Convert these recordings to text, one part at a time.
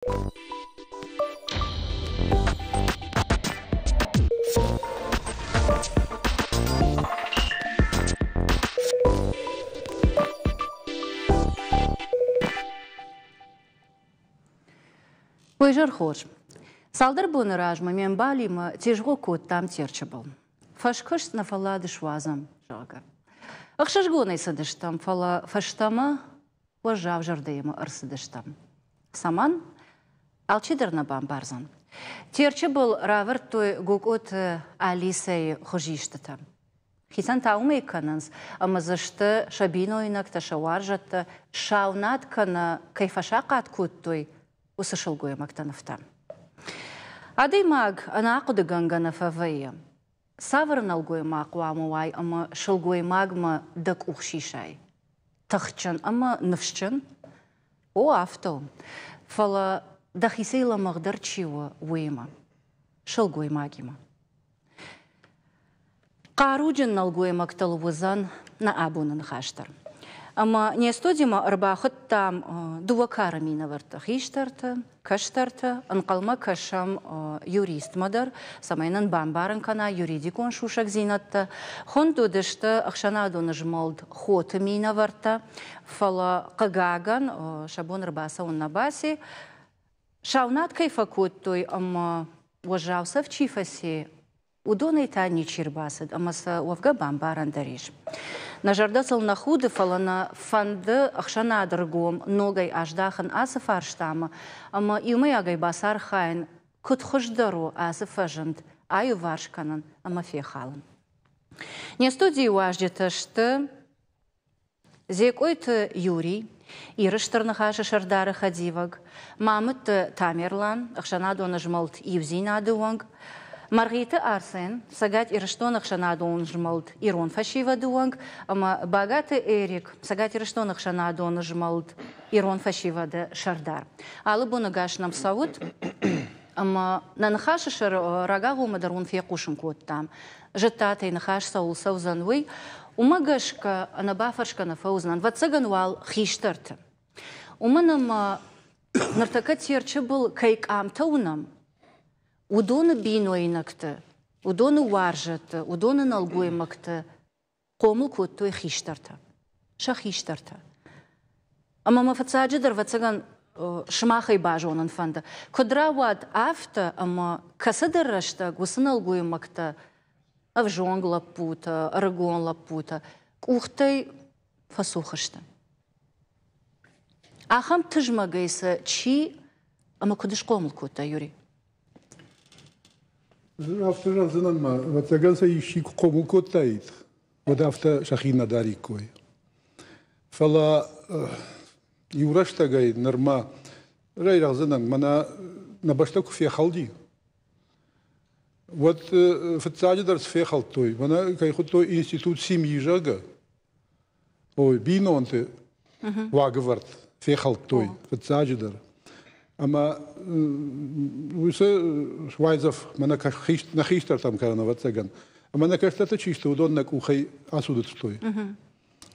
Уый зӕр хорз. Цалдӕр боны размӕ ме мбалимӕ тезгъо кодтам Терчы был. Фӕскуыст нӕ фӕллад суадзӕм, зӕгъгӕ. Ӕхсызгонӕй цыдыстӕм, фӕлӕ фӕстӕмӕ уӕззау зӕрдӕимӕ ӕрцыдыстӕм. Цӕмӕн? Алчидӕр нӕ бамбардзӕн. Терчы был равӕрдтой Гокъоты Алисӕйы хуызистытӕ. Хицӕн та уымӕй кӕнынц, ӕмӕ дзы сты сӕ бинойнӕгтӕ, сӕ уарзӕттӕ, саунад кӕнӕ кӕй фӕсахъат кодтой, уыцы сылгоймӕгты нывтӕ. Адӕймаг ӕнӕахъуыдыгӕнгӕ нӕ фӕвӕййы. Цавӕр нӕлгоймаг хъуамӕ уай ӕмӕ сылгоймагмӕ дӕ къух сисай? Тыхджын ӕмӕ ныфсджын? О, афтӕ у. Фӕлӕ дӕхицӕй лӕмӕгъдӕр чи у, уыимӕ. Сылгоймагимӕ. Хъаруджын нӕлгоймӕгтыл уыдзӕн нӕ абоны ныхас дӕр. Ӕмӕ не студимӕ ӕрбахуыдтам дыууӕ кары минӕвӕртты хистӕрты, кӕстӕрты, ӕнхъӕлмӕ кӕсӕм юристмӕ дӕр, цӕмӕй нын бамбарын кӕна юридикон сусӕгдзинӕдтӕ. Хуынд уыдысты ӕхсӕнадон змӕлд Хоты минӕвӕрттӕ, фӕлӕ, хъыгагӕн, сӕ бон ӕрбацӕуын нӕ баци. Саунад кӕй фӕкодтой ӕмӕ уӕззау цӕф чи фӕци, уыдонӕй та ничи рбацыд ӕмӕ сӕ уӕвгӕ бамбарӕн дӕр ис. Нӕ зӕрдӕ сыл нӕ худы, фӕлӕ нӕ фӕнды ӕхсӕнады ргом ногӕй аздахын ацы фарстамӕ ӕмӕ иумӕйагӕй бацархайын, куыд хуыздӕр у ацы фӕзынд аиуварс кӕнын ӕмӕ фехалын. Не студийы уазджытӕ сты Зекъойты Юрий, Иры Стыр Ныхасы сӕрдары хӕдивӕг, Мамытты Тамерлан, ӕхсӕнадон змӕлд Иудзинад-ы уӕнг, Мӕргъиты Арсен, Цӕгат Ирыстоны ӕхсӕнадон змӕлд Ирон фӕсивӕд-ы уӕнг ӕмӕ Багаты Эрик, Цӕгат Ирыстоны ӕхсӕнадон змӕлд Ирон фӕсивӕд-ы сӕрдар. Алы боны гас нӕм цӕут ӕмӕ нӕ ныхасы сӕр рагагъоммӕ дӕр уын фехъусын кодтам. Зыдтатӕй ныхас цӕуыл цӕудзӕн, уый. Уымӕ гӕсгӕ ӕнӕбафӕрсгӕ нӕ фӕуыдзынӕн, ӕвӕццӕгӕн уал хистӕрты. Уымӕн ӕмӕ ныртӕккӕ Терчы был кӕй къамтӕ уынӕм, уыдоны бинойнӕгты, уыдоны уарзӕтты, уыдоны нӕлгоймӕгты хъомыл кодтой хистӕртӕ, сӕ хистӕртӕ. Ӕмӕ мӕ фыццаджыдӕр, ӕвӕццӕгӕн, сымахӕй базонын фӕнды, куыд рауад афтӕ, ӕмӕ кӕцыдӕр рӕстӕг уыцы нӕлгоймӕгтӕ, ӕвзонг лӕппутӕ, ӕрыгон лӕппутӕ къухтӕй фӕцух сты. Ахӕм тызмӕгӕй сӕ чи ӕмӕ куыд схъомыл кодта Юрий? Афтӕ зӕгъдзынӕн ма, ӕвӕццӕгӕн сӕ исчи куы хъомыл кодтаид, уӕд афтӕ сӕхи нӕ дариккой. Фӕлӕ иу рӕстӕгӕй нырма райрӕгъдзынӕн, мӕнӕ нӕ бӕстӕ куы фехӕлди, уӕд фыццаджыдӕр цы фехӕлдтой, мӕнӕ кӕй хуыдтой институт семьи, зӕгъгӕ, Ой, бинонты уагӕвӕрд фехӕлдтой фыццаджыдӕр. Ӕмӕ уыцы уайдзӕф мӕнӕ нӕ хистӕртӕм кӕнын, ӕвӕццӕгӕн. Ӕмӕ нӕ кӕстӕртӕ чи сты, уыдон нӕ къухӕй ацудыдтой.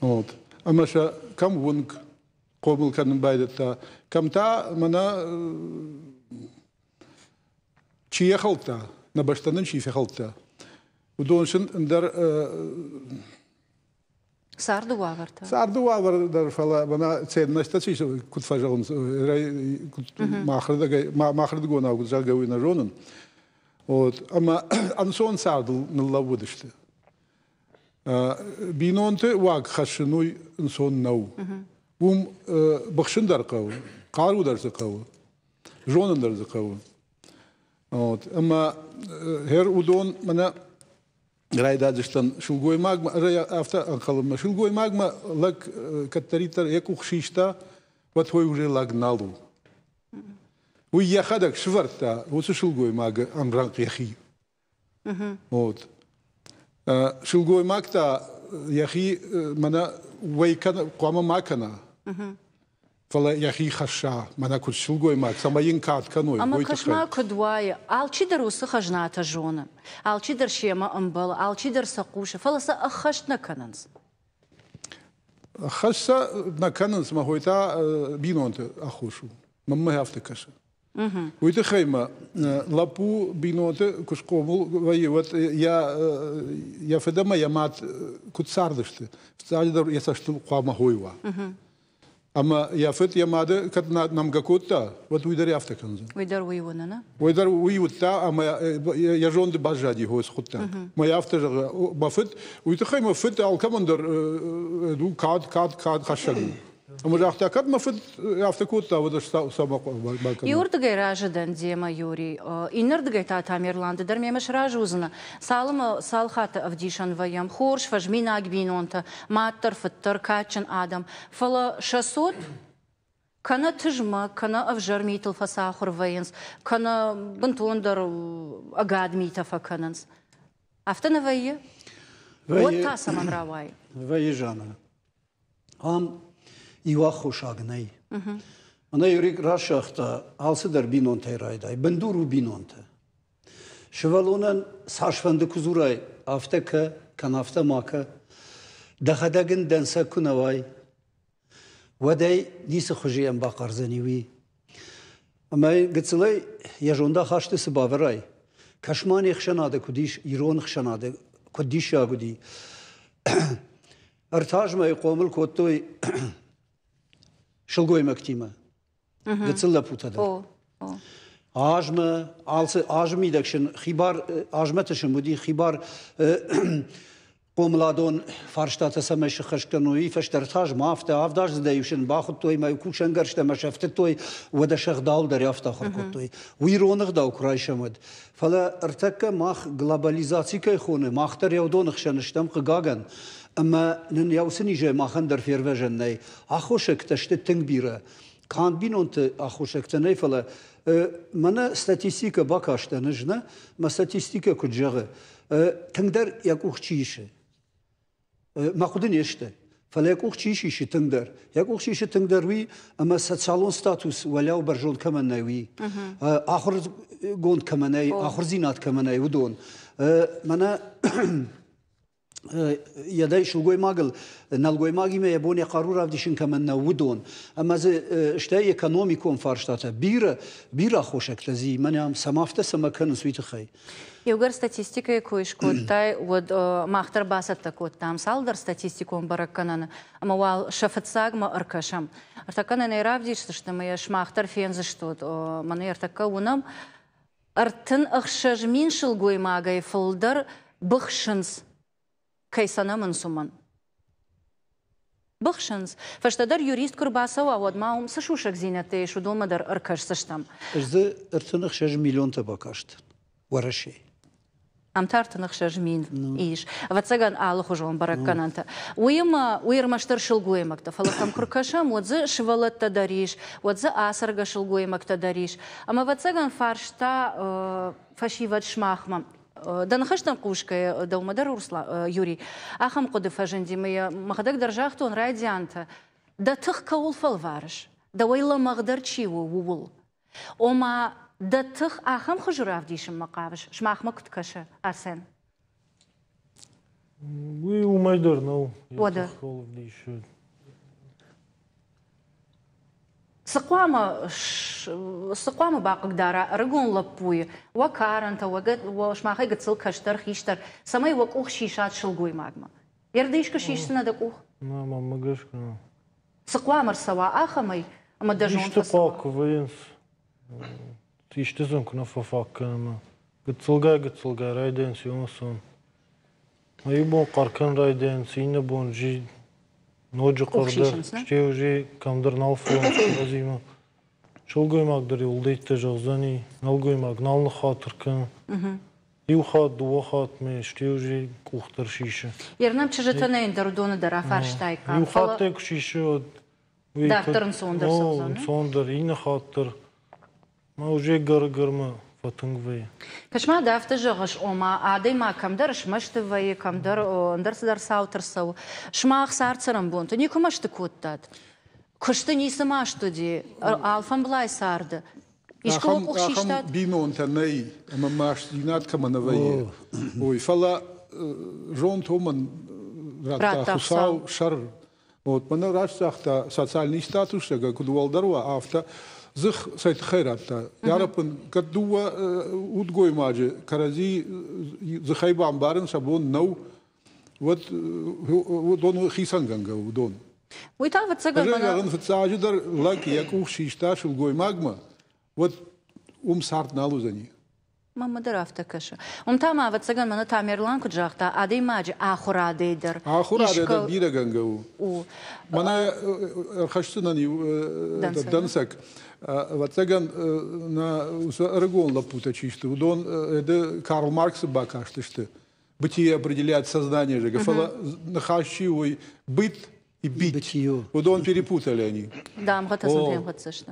Вот. Ӕмӕ сӕ кӕм уынг хъомыл кӕнын байдыдта, кӕм та мӕнӕ чи йӕ хӕлдта, нӕ бӕстӕ нын чи фехӕлдта, уыдон сын ӕндӕр Царды уавӕртӕ. Царды уавӕр дӕр, фӕлӕ мӕнӕ ценностӕ чи куыд фӕзӕгъынц, махырдыгӕй, махырдыгонау куыд зӕгъгӕ, уый нӕ зонын. Вот. Ӕмӕ ӕнцон цардыл ныллӕууыдысты. Бинонты уаг хӕссын уый ӕнцон нӕу. Уым быхсын дӕр хъӕуы, хъару дӕр дзы хъӕуы, зонын дӕр дзы хъӕуы. Вот. Ӕмӕ хер уыдон мӕнӕ райдайдзыстӕм сылгоймагмӕ, афтӕ ӕнхъӕлынмӕ, сылгоймагмӕ лӕг кӕддӕриддӕр йӕ къух систа, уӕд уый уже лӕг нал у. Уый йӕхӕдӕг сывӕрдта уыцы сылгоймагы ӕмрӕнхъ йӕхи. Вот. Сылгоймаг та йӕхи мӕнӕ уӕй кӕна, хъуамӕ ма кӕна. Фӕлӕ йӕхи хӕсса, мӕнӕ куыд сылгоймаг, цӕмӕй йын кад кӕной. Ӕмӕ кӕс-ма, куыд уайы, алчидӕр уыцы хӕзнатӕ зоны, алчидӕр семӕ ӕмбӕлы, алчидӕр сӕ хъусы, фӕлӕ сӕ ӕххӕст нӕ кӕнынц. Ӕххӕст сӕ нӕ кӕнынц, мӕ хой та бинонты ӕххуыс у. Мӕнмӕ афтӕ кӕсы. Уый тыххӕй ма лӕппу бинонты куы схъомыл вӕййы, уӕд йӕ фыд ӕмӕ йӕ мад куыд цардысты, фыццаджыдӕр йӕ цӕстыл хъуамӕ хой уа. Ӕмӕ йӕ фыд йӕ мады кӕд нӕмгӕ кодта, уӕд уый дӕр афтӕ кӕндзӕн. Уый дӕр уый уыны, нӕ? Уый дӕр уый уыдта ӕмӕ йӕ зонды баззади хос хъуыддаг. Мӕ афтӕ зӕгъы, мӕ фыд, уый тыххӕй мӕ фыд алкӕмӕн дӕр кад, кад, кад хӕссӕг у. Ӕмӕ загъта, кӕд мӕ фыд афтӕ кодта, уӕд ӕз цӕмӕ бакӕнон. Иуырдыгӕй разы дӕн демӕ, Юрий. Иннӕрдыгӕй та Тамерланды дӕр мемӕ сразы уыдзынӕ. Цалынмӕ цал хатты ӕвдисӕн вӕййӕм, хорз, фӕзминаг бинонтӕ, мад дӕр, фыд дӕр, кадджын адӕм. Фӕлӕ сӕ цот кӕнӕ тызмӕг, кӕнӕ ӕвзӕр митыл фӕцахуыр вӕййынц, кӕнӕ бынтондӕр ӕгад митӕ фӕкӕнынц. Афтӕ нӕ вӕййы? Уӕд та цӕмӕн рауайы? Вӕййы, Жанна. Ам иу аххосаг нӕй. Мӕнӕ Юрик раст загъта, алцыдӕр бинонтӕй райдай. Бындур у бинонтӕ. Сывӕллонӕн цасфӕнды куы дзурай, афтӕ кӕ, кӕнӕ афтӕ ма кӕ, дӕхӕдӕг ын дӕнцӕг куы нӕ уай, уӕд ӕй ницы хуызы йӕм бахъардзӕни уый. Ӕмӕ гыццылӕй йӕ зондахасты цы бавӕрай, кӕс-ма не хсӕнады куыд ис, ирон хсӕнады куыд диссаг уыди. Ӕртазмӕйы хъомыл кодтой сылгоймӕгтимӕ, гыццыл лӕппутӕ дӕр. Азмӕ, алцы азы мидӕг сын хибар, азмӕты сын уыди хибар хъомыладон фарстатӕ цӕмӕй сыххӕст кӕной, уый фӕстӕ ӕртазмӕ афтӕ авдаздзыдӕй сын бахуыдтой мӕ кусӕнгӕрзтӕ мӕ сӕфтыдтой, уӕдӕ сӕ ӕгъдау дӕр афтӕ ахуыр кодтой. Уый ирон ӕгъдау куы райсӕм, уӕд. Фӕлӕ ӕртӕккӕ мах глобализаци кӕй хоны, мах дӕр уыдоны хсӕн стӕм, хъыгагӕн, ӕмӕ нын йӕ уыцы низӕй махӕн дӕр фервӕзӕн нӕй. Аххосӕгтӕ сты тынг бирӕ. Канд бинонты аххосӕгтӕ нӕй, фӕлӕ мӕнӕ статистикӕ бакастӕн ӕз, нӕ? Мӕ статистикӕ куыд зӕгъы, тынгдӕр йӕ къух чи исы, мӕ хъуыды не сты, фӕлӕ йӕ къух чи сисы тынгдӕр? Йӕ къух сисы тынгдӕр уый, ӕмӕ социалон статус уӕлиау бӕрзонд кӕмӕн нӕй, уый. Ахуыргонд кӕмӕн нӕй, ахуырдзинад кӕмӕн нӕй, уыдон. Мӕнӕ йӕ сылгоймагыл, нӕлгоймагимӕ йӕ бон йӕ хъару равдисын кӕмӕн нӕ, уыдон. Ӕмӕ дзы стӕй экономикон фарстатӕ бирӕ, бирӕ аххосӕгтӕ дзы мӕнӕ цӕмӕ афтӕ цӕмӕ кӕнынц, уый тыххӕй. Иугӕр статистикӕйы кой скодтай, уӕд мах дӕр бацӕттӕ кодтам цалдӕр статистикон бӕрӕггӕнӕны, ӕмӕ уал сӕ фыццагмӕ ӕркӕсӕм. Ӕртӕккӕ нын ӕй равдисдзысты ӕмӕ йӕ сымах дӕр фендзыстут. Мӕнӕ ӕртӕккӕ уынӕм, 36 000 сылгоймагӕй фылдӕр быхсынц, кӕй сӕ нӕмынц, уымӕн. Быхсынц. Фӕстӕдӕр юрист куы рбацӕуа, уӕд ма уым цы сусӕгдзинӕдтӕ ис, уыдонмӕ дӕр ӕркӕсдзыстӕм. Ӕз дзы 36 миллионтӕ бакастӕн Уӕрӕсейы. Ам та 36 000 ис. Ӕвӕццӕгӕн, алыхуызон бӕрӕггӕнӕнтӕ. Уыимӕ уый ӕрмӕстдӕр сылгоймӕгтӕ, фӕлӕ кӕм куы ркӕсӕм, уӕд дзы сывӕллӕттӕ дӕр ис, уӕд дзы ацӕргӕ сылгоймӕгтӕ дӕр ис. Ӕмӕ, ӕвӕццӕгӕн, фарста фӕсивӕд сымахмӕ. Дӕ ныхӕстӕм хъусгӕйӕ, дӕумӕ дӕр, Юрий, ахӕм хъуыды фӕзынди, ӕмӕ йӕ мӕхӕдӕг дӕр загътон райдианты, дӕ тых кӕуыл фӕлварыс, дӕуӕй лӕмӕгъдӕр чи у, ууыл. Ома, дӕ тых ахӕм хуызы равдисынмӕ хъавыс, сымахмӕ куыд кӕсы, Арсен? Уый уымӕй дӕр нӕу. Уӕдӕ? Цы хъуамӕ, цы хъуамӕ бахъыгдара ӕрыгон лӕппуйы, уӕ карӕнтӕ, уӕ сымахӕй гыццыл кӕстӕр, хистӕр, цӕмӕй уӕ къух сисат сылгоймагмӕ? Ерды искуы сисдзынӕ дӕ къух? Нӕ, мӕнмӕ гӕсгӕ нӕ. Цы хъуамӕ рцӕуа ахӕмӕй, ӕмӕ дӕ зонд Исты хъуаг куы вӕййынц, исты сын куы нӕ фӕфаг кӕны ӕмӕ гыццылгай-гыццылгай райдайынц иуӕнцон. Иу бон хъӕр кӕнын райдайынц, иннӕ бон зи ноджы хъӕрдӕр, стӕй уже кӕмдӕр нал фӕуынц кӕрӕдзимӕ. Сылгоймаг дӕр уылдӕйттӕ зӕгъдзӕни, нӕлгоймаг нал ныххатыр кӕны. Иу хатт, дыууӕ хатт мӕ стӕй уже къух дӕр сисы. Ернӕм чызджытӕ нӕ ӕндӕр уыдоны дӕр афарстаиккам. Иу хаттӕй куы сисы, уӕд Дарддӕр ӕнцондӕр цӕудзӕн. Ӕнцондӕр, иннӕ хатт дӕр Ма уже гӕр-гӕрмӕ фӕтынг вӕййы. Кӕс-ма, ды афтӕ зӕгъыс, ома адӕймаг кӕмдӕр смӕсты вӕййы, кӕмдӕр ӕндӕр цыдӕр цаутӕ рцӕуы. Сымах цард-цӕрӕнбонты никуы мӕсты кодтат? Куысты ницы маст уыди, алфӕмблай царды. Искуы къух систат? Бинонтӕ нӕй, ӕмӕ мастдзинад кӕмӕ нӕ вӕййы. Ой, фӕлӕ зонд уымӕн радта Хуыцау сӕр. Вот мӕнӕ раст загъта, социальный статус куыд уӕлдӕр уа, афтӕ. Дзых цӕй тыххӕй радта? Ярӕппын, кӕд дыууӕ удгоймаджы кӕрӕдзи дзыхӕй бамбарын сӕ бон нӕу, уӕд уыдон хицӕнгӕнгӕ уыдон. Уый та ӕвӕццӕгӕн. Ӕз зӕгъын, фыццаджыдӕр лӕг йӕ къух систа сылгоймагмӕ, уӕд уым цард нал уыдзӕни. Мӕнмӕ дӕр афтӕ кӕсы. Уым та ма, ӕвӕццӕгӕн, мӕнӕ Тамерлан куыд загъта, адӕймаджы ахуырадӕй дӕр. Ахуырадӕй дӕр бирӕгӕнгӕ у. У. Мӕнӕ ӕрхӕсдзынӕн иу дӕнцӕг. Ӕвӕццӕгӕн, нӕ уыцы ӕрыгон лӕппутӕ чи сты, уыдон Карл Марксы бакастысты. Бытие определяет сознание же. Фӕлӕ ныхас чи уый быт и бить. Уыдон перепутали они. Дамгъӕтӕ сын фемхӕццӕ сты.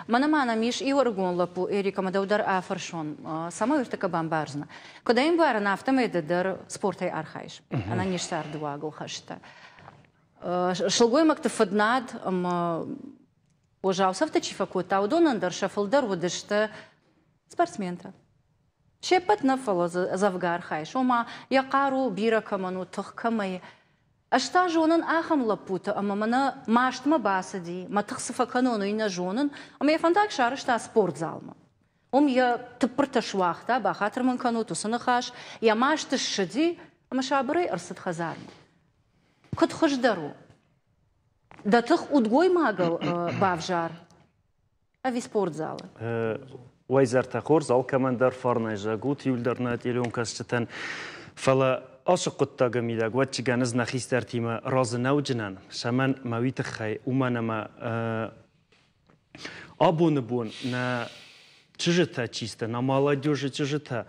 Мӕнӕ ма нӕм ис иу ӕрыгон лӕппу Эрик, ӕмӕ дӕу дӕр афӕрсон, цӕмӕй ӕртыккӕ бамбардзынӕ. Куыд ӕй ӕмбарын, афтӕмӕй ды дӕр спортӕй архайыс, ӕнӕниз царды уагыл хӕстӕ. Сылгоймӕгты фыднад ӕмӕ уӕззау цӕфтӕ чи фӕкодта, уыдонӕн дӕр сӕ фылдӕр уыдысты спортсментӕ. Се ппӕт нӕ, фӕлӕ дзы дзӕвгар хай. Ома, йӕ хъару бирӕ кӕмӕн у, тых кӕмӕй. Ӕз та зонын ахӕм лӕппуты, ӕмӕ мӕнӕ мастмӕ бацыди, мӕ тых цы фӕкӕнон, уый нӕ зонын, ӕмӕ йӕ фӕндаг сарӕзта спортзалмӕ. Уым йӕ тыппыртӕ суагъта, бахатыр мын кӕнут уыцы ныхас, йӕ маст ссыди ӕмӕ сабырӕй ӕрцыд хӕдзармӕ. Куыд хуыздӕр у? Дӕ тых удгоймагыл бавзар ӕви спортзалы? Уӕйзӕртӕ хорз, алкӕмӕн дӕр фарнӕй зӕгъут, иуылдӕр нӕ телеуынкӕсджытӕн. Фӕлӕ ацы хъуыддагы мидӕг уӕдчигӕн ӕз нӕ хистӕртимӕ разы нӕ уыджынӕн, цӕмӕн мӕ уый тыххӕй, уымӕн ӕмӕ абоны бон нӕ чызджытӕ чи сты, нӕ молодежы чызджытӕ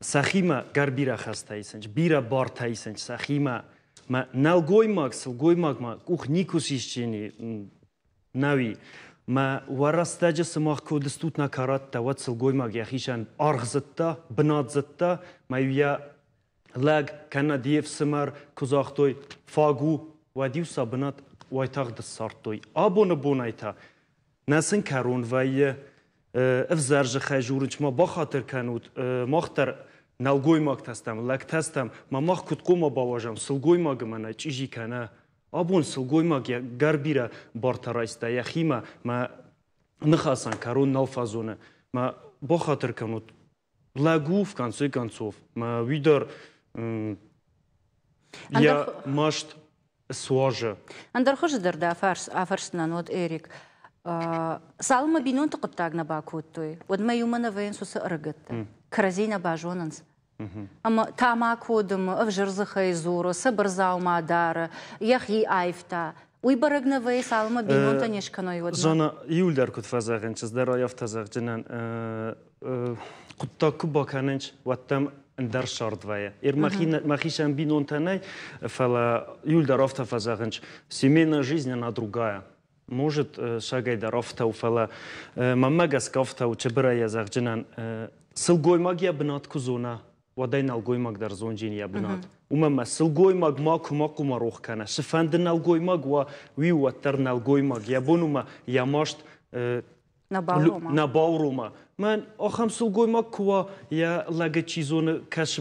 сӕхимӕ гӕр бирӕ хӕстӕ исынц, бирӕ бартӕ исынц сӕхимӕ. Мӕ нӕлгоймаг сылгоймагмӕ къух никуы сисджени Нӕуи, мӕ уӕ рӕстӕджы сымах куы уыдыстут нӕ кӕрӕттӕ, уӕд сылгоймаг йӕхицӕн аргъ зыдта, бынат зыдта, мӕ-иу йӕ лӕг кӕнӕ де фсымӕр куы загътой фаг у, уӕд-иу сӕ бынат уайтагъд ссардтой. Абоны бонӕй та нӕ сын кӕрон вӕййы, ӕвзӕр зыхӕй дзурын ма бахатыр кӕнут, мах дӕр нӕлгоймӕгтӕ стӕм, лӕгтӕ стӕм, ма мах куыд хъуамӕ бауазӕм сылгоймагы мӕнӕ чъизи кӕнӕ. Абон сылгоймаг йӕ гӕр бирӕ бартӕ райста йӕхимӕ, мӕ ныхасӕн кӕрон нал фӕзоны. Мӕ бахатыр кӕнут, лӕг у, в конце концов, мӕ уый дӕр йӕ маст суазы. Ӕндӕр хуызы дӕр дӕ афӕрсдзынӕн уӕд, Эрик. Цалынмӕ бинонты хъуыддаг нӕ бакодтой, уӕдмӕ иумӕ нӕ вӕййынц уыцы ӕрыгӕттӕ. Кӕрӕдзи нӕ базонынц. Ӕмӕ тамако дымы, ӕвзӕр дзыхӕй дзуры, цыбыр дзаума дары, йӕхи аивта. Уый бӕрӕг нӕ вӕййы, цалынмӕ бинонтӕ не скӕной, уӕдмӕ. Зона, иуылдӕр куыд фӕзӕгъынц, ӕз дӕр ӕй афтӕ зӕгъджынӕн, хъуыддаг куы бакӕнынц, уӕд дӕм ӕндӕр сӕрд вӕййы. Мӕхицӕн бинонтӕ нӕй, фӕлӕ иуылдӕр афтӕ фӕзӕгъынц, семейная жизнь, она другая. Может, сагӕй дӕр афтӕ у, фӕлӕ мӕнмӕ гӕсгӕ афтӕ у, чыбырӕй зӕгъджынӕн, сылгоймаг йӕ бынат куы зона, уӕд ӕй нӕлгоймаг дӕр зонджын йӕ бынат. Уымӕн ӕмӕ сылгоймаг макуы ма хъуамӕ рох кӕна. Цыфӕнды нӕлгоймаг уа, уый уӕддӕр нӕлгоймаг. Йӕ бон уымӕ йӕ маст нӕ баурома. Мӕн ахӕм сылгоймаг куы уа, йӕ лӕгы чи зоны кӕсы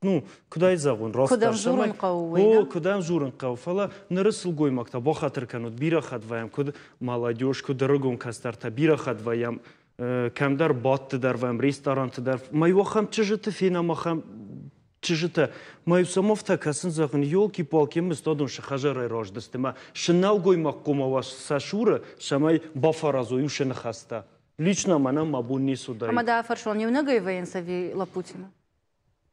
ну, куыд ӕй зӕгъон, растдӕр. Куыд ӕвзурын хъӕуы, уый, О, куыд ӕвзурын хъӕуы, фӕлӕ ныры сылгоймӕгтӕ бахатыр кӕнут, бирӕ хатт вӕййӕм, куыд молодежь, куыд ӕрыгон кӕстӕртӕ, бирӕ хатт вӕййӕм кӕмдӕр бадты дӕр вӕййӕм, ресторанты дӕр. Мӕ иу ахӕм чызджыты фенӕм, ахӕм чызджытӕ. Мӕ иу сӕм афтӕ кӕсын, зӕгъын, елки-палки, мы стадон сы хӕдзарӕй раздысты, мӕ сы нӕлгоймаг хъуамӕ уа сӕ цуры, цӕмӕй бафӕразой уыцы ныхӕстӕ. Лично мӕнӕн мӕ бон ницы уыдаид. Ӕмӕ дӕ афӕрсон, иунӕгӕй вӕййынц ӕви лӕппутимӕ?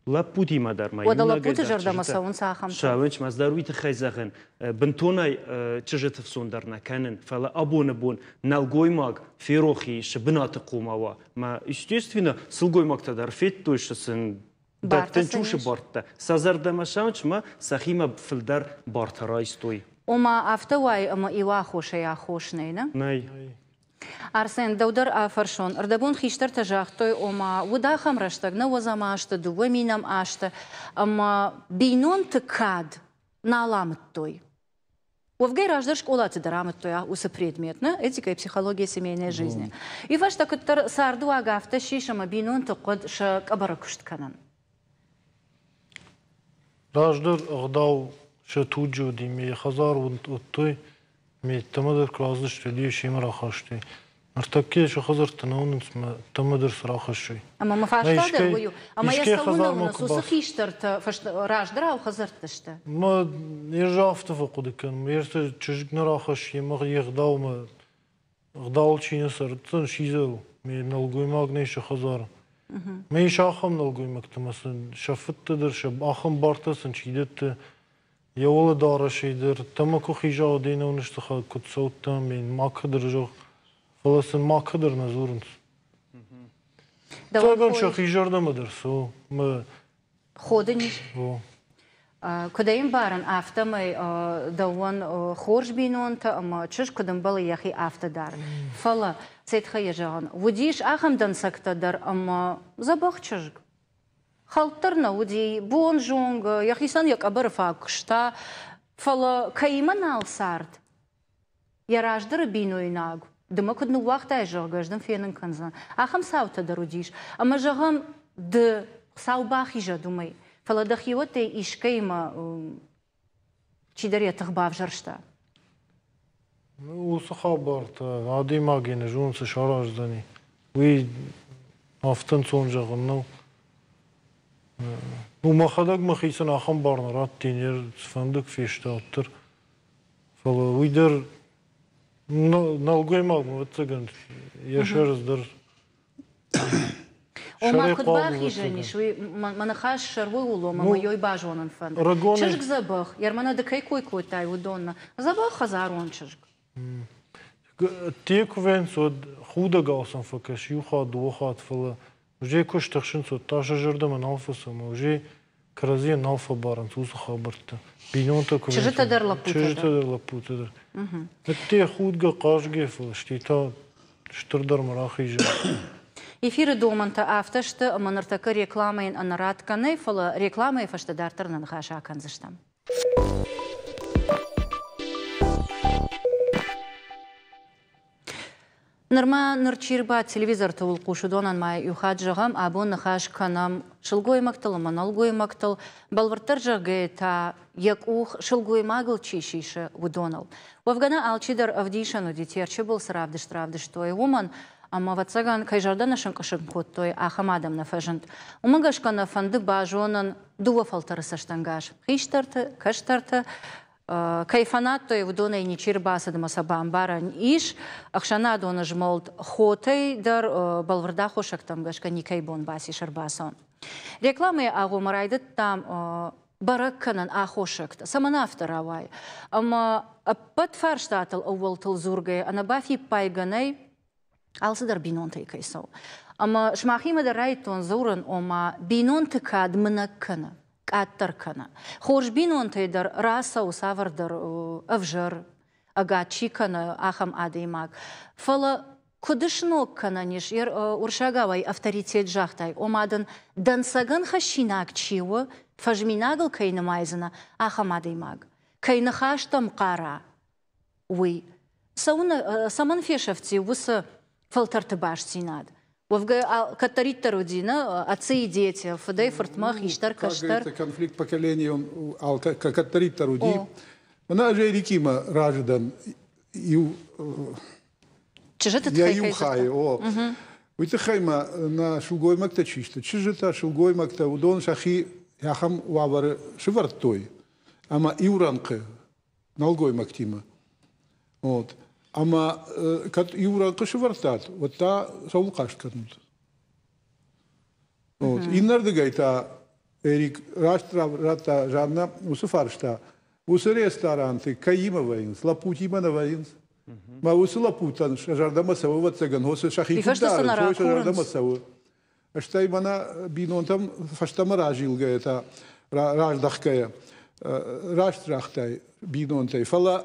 Лӕппутимӕ дӕр ма Уӕдӕ лӕппуты зӕрдӕмӕ цӕуынц ахӕмтӕ. Цӕуынц, ӕз дӕр уый тыххӕй зӕгъын, бынтонӕй чызджыты фсон дӕр нӕ кӕнын, фӕлӕ абоны бон нӕлгоймаг ферох и, цы бынаты хъуамӕ уа. Мӕ, естественно, сылгоймӕгтӕ дӕр федтой, цы сын дӕттын чусы бартӕ. Сӕ зӕрдӕмӕ цӕуынц мӕ сӕхимӕ фылдӕр бартӕ райстой. Ома афтӕ уайы ӕмӕ иу аххосӕй аххос нӕй, нӕ? Нӕй. Арсен, дӕу дӕр афӕрсон. Ӕрдӕбон хистӕртӕ загътой, ома уыд ахӕм рӕстӕг, нӕуӕдзӕм азты, дыууӕ минӕм азты, ӕмӕ бинонты кад нал амыдтой. Уӕвгӕй раздӕр скъолаты дӕр амыдтой уыцы предмет, нӕ? Этика и психология семейной жизни. И фӕстӕ куыддӕр цардыуаг афтӕ ссис, ӕмӕ бинонты хъуыд сӕ къӕбӕры куыст кӕнын. Раздӕр ӕгъдау сӕ туджы уыди, ме хӕдзар уыдтой. Ме ӕддӕмӕ дӕр куы рацыдысты, уӕд семӕ рахастой. Ныртӕккӕ сӕ хӕдзӕртты нӕ уынынц, мӕ ӕддӕмӕ дӕр цы рахӕссой. Ӕмӕ мӕ фарста дӕр уый у. Ӕмӕ йӕ цӕуылнӕ уынынц, уыцы хистӕртӕ раздӕрау хӕдзӕртты сты? Мӕ ӕз афтӕ фӕхъуыды кӕнын. Ме чызг нӕ рахӕссы, йемӕ йе гъдаумӕ ӕгъдауыл чи нӕ цӕрдзӕн, сидзӕр у. Ме нӕлгоймаг нӕ ис хӕдзары. Мӕ ис ахӕм нӕлгоймӕгтӕ ӕмӕ сын сӕ фыдтӕ дӕр, сӕ ахӕм бартӕ сын чи дӕтты, йӕ уӕлӕдарӕсӕй дӕр, тамако хизӕуадӕй нӕ уыныс куыд цӕудтӕ, макӕдӕр зӕгъ, фӕлӕ сын макӕдӕр нӕ дзурынц. Цӕгӕн сӕхи зӕрдӕмӕ дӕр цӕуы. Ходы низ? Куыд ӕй ӕмбарын, афтӕмӕй дӕуӕн хорз бинонтӕ ӕмӕ чызг куыд ӕмбӕлы йӕхи, афтӕ дӕр. Фӕлӕ, цӕй тыххӕй йӕ зӕгъын, уыдис ахӕм дӕнцӕгтӕ дӕр ӕмӕ дзӕбӕх чызг. Хӕлддӕр нӕ уыди, бонзонгӕ, йӕхицӕн йӕ къӕбӕры фаг куыста, фӕлӕ кӕимӕ нал цард, йӕ раздӕры бинойнаг, ды мӕ куыд ныууагътай, зӕгъгӕ, ӕз дын фенын кӕндзынӕн. Ахӕм цаутӕ дӕр уыдис. Ӕмӕ, зӕгъӕм, ды Хуыцау бахизӕд уымӕй, фӕлӕ дӕхиуӕттӕй искӕимӕ чидӕр йӕ тых бавзӕрста. Уыцы хабартӕ адӕймагӕн зон цы сараздзӕни, уый афтӕ ӕнцон зӕгъын нӕу. Ну, мӕхӕдӕг мӕхицӕн ахӕм бар нӕ радтин, цыфӕнды куы феста, уӕддӕр. Фӕлӕ уый дӕр нӕлгоймаг, ӕвӕццӕгӕн, йӕ сӕр дӕр Ома, куыд бахизӕн ис, уый мӕ ныхас сӕр уый у, ӕмӕ мӕ ёй базонын фӕнды. Чызг дзӕбӕх, Ермана, ды кӕй кой кодтай, уыдонмӕ. Дзӕбӕх хӕдзарон чызг. Те куы вӕййынц, уӕд худӕгау сӕм фӕкӕсы иу хатт, дыууӕ хатт, фӕлӕ уже куы стыхсынц, уӕд та сӕ зӕрдӕмӕ нал фӕцӕуы, уже кӕрӕдзийӕн нал фӕбарынц уыцы хабӕрттӕ. Бинонтӕ куы Чызджытӕ дӕр, лӕппутӕ дӕр. Чызджытӕ дӕр, лӕппутӕ дӕр. Ӕдде худгӕ, хъазгӕ, фӕлӕ стӕй та стырдӕрмӕ рахизы. Эфиры домӕнтӕ афтӕ сты, ӕмӕ ныртӕккӕ рекламӕйӕн ӕнӕратгӕ нӕй, фӕлӕ рекламӕйы фӕстӕ дарддӕр нӕ ныхас акӕндзыстӕм. Нырма ныр чи рбадт телевизорты уылхъус, уыдонӕн ма иу хатт зӕгъӕм, абон ныхас кӕнӕм сылгоймӕгтыл ӕмӕ нӕлгоймӕгтыл, бӕлвырддӕр зӕгъгӕйӕ та йӕ къух сылгоймагыл чи сисы, уыдоныл. Уӕвгӕ нӕ алчидӕр ӕвдисӕн уыди, Терчы был цы равдыст равдыстой, уымӕн, ӕмӕ, ӕвӕццӕгӕн, кӕй зӕрдӕ нӕ сынкъуысын кодтой, ахӕм адӕм нӕ фӕзынд. Уымӕ гӕсгӕ нӕ фӕнды базонын дыууӕ фӕлтӕры цӕстӕнгас – хистӕрты, кӕстӕрты. Кӕй фӕнадтой, уыдонӕй ничи ӕрбацыд ӕмӕ сӕ бамбарӕн ис. Ӕхсӕнадон змӕлд хотӕй дӕр бӕлвырд аххосӕгтӕм гӕсгӕ никӕй бон бацис ӕрбацӕуын. Рекламӕйы агъоммӕ райдыдтам бӕрӕг кӕнын аххосӕгтӕ, цӕмӕн афтӕ рауайы. Ӕмӕ ӕппӕт фарстатыл ӕууӕлтыл дзургӕйӕ ӕнӕбафиппайгӕ нӕй, алцыдӕр бинонтӕй кӕй цӕуы. Ӕмӕ сымахимӕ дӕр райдыдтон дзурын, ома бинонты кад мынӕг кӕны, къаддӕр кӕны. Хорз бинонтӕй дӕр рацӕуы цавӕрдӕр ӕвзӕр, ӕгад чи кӕны, ахӕм адӕймаг. Фӕлӕ куыд сног кӕнӕн ис, уырыссагауӕй авторитет загътай, ома дын дӕнцӕгӕн хӕссинаг чи у, фӕзминагыл кӕй нымайдзынӕ, ахӕм адӕймаг, кӕй ныхӕстӕм хъара, уый. Цӕмӕн фесӕфти уыцы фӕлтӕрты бастдзинад? Уӕвгӕ, кӕддӕриддӕр уыди, нӕ, отцы и дети, фыдӕй фыртмӕ, хистӕр, кӕстӕр. Конфликт поколений он кӕддӕриддӕр уыди. Мӕнӕ ӕз Эрикимӕ разы дӕн иу Чызджыты йӕ иу хайы, о. Уый тыххӕй ма нӕ сылгоймӕгтӕ чи сты, чызджытӕ, сылгоймӕгтӕ, уыдон сӕхи ахӕм уавӕры сывӕрдтой, ӕмӕ иу рӕнхъы нӕлгоймӕгтимӕ. Вот. Ӕмӕ кӕд иу рӕнхъы сывӕрдтат, уӕд та цӕуыл хъаст кӕнут? Вот. Иннӕрдыгӕй та Эрик раст радта Жанна уыцы фарста, уыцы ресторанты кӕимӕ вӕййынц, лӕппутимӕ нӕ вӕййынц? Мӕ уыцы лӕппутӕн сӕ зӕрдӕмӕ цӕуы, ӕвӕццӕгӕн, сӕхи куыд дарынц, сӕ зӕрдӕмӕ цӕуы. Стӕй мӕнӕ бинонтӕм фӕстӕмӕ разилгӕйӕ та, раздӕхгӕйӕ, раст загътай бинонтӕй, фӕлӕ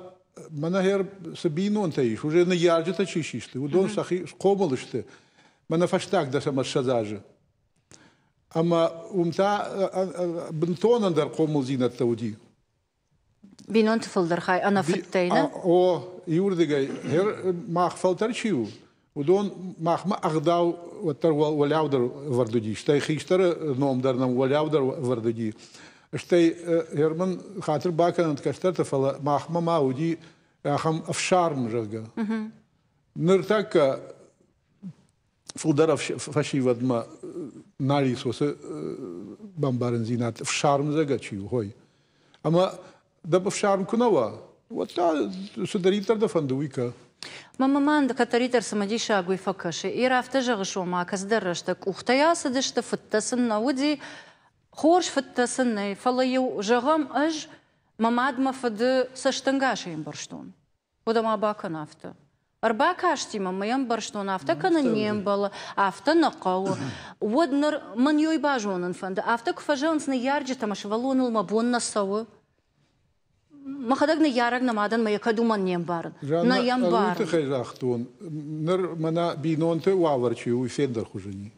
мӕнӕ хер цы бинонтӕ ис, уже ныййарджытӕ чи систы, уыдон сӕхи схъомыл сты, мӕнӕ фӕстаг 10 ӕмӕ 20 азы. Ӕмӕ уым та бынтон ӕндӕр хъомылдзинӕдтӕ уыди. Бинонты фылдӕр хай ӕнӕфыдтӕй, нӕ? О, иуырдыгӕй. Мах фӕлтӕр чи у, уыдон махмӕ ӕгъдау уӕддӕр уӕлиаудӕр ӕвӕрд уыди, стӕй хистӕры ном дӕр нӕм уӕлиаудӕр ӕвӕрд уыди. Стӕй Герман хатыр бакӕнӕнт кӕстӕртӕ, фӕлӕ махмӕ ма уыди. Ахӕм ӕфсарм, зӕгъгӕ. Ныртӕккӕ фылдӕр фӕсивӕдмӕ нал ис уыцы бамбарындзинад, ӕфсарм зӕгъгӕ чи у, хой. Ӕмӕ дӕ ӕфсарм куы нӕ уа, уӕд та цыдӕриддӕр дӕ фӕнды, уый кӕ. Мӕ мӕн кӕддӕриддӕр цымыдисаг уый фӕкӕсы. Ир афтӕ зӕгъыс, ома кӕцыдӕр рӕстӕг къухтӕй ацыдысты, фыдтӕ сын нӕ уыди, хорз фыдтӕ сын нӕй, фӕлӕ-иу, зӕгъӕм, ӕз мӕ мад мӕ фыды цӕстӕнгасӕй ӕмбӕрстон. Уӕдӕ ма бакӕн афтӕ. Ӕрбакасти мӕм, мӕ ӕмбӕрстон, афтӕ кӕнын не мбӕлы, афтӕ нӕ хъӕуы. Уӕд ныр мӕн ёй базонын фӕнды, афтӕ куы фӕзӕгъынц ныййарджытӕ, мӕ сывӕллоныл мӕ бон нӕ цӕуы. Мӕхӕдӕг ныййарӕг нӕ мадӕн мӕ йӕ кӕд уымӕн не мбарын. Нӕ йӕ мбарын. Уый тыххӕй загътон, ныр мӕнӕ бинонты уавӕр чи у, уый фендӕрхуызӕн и.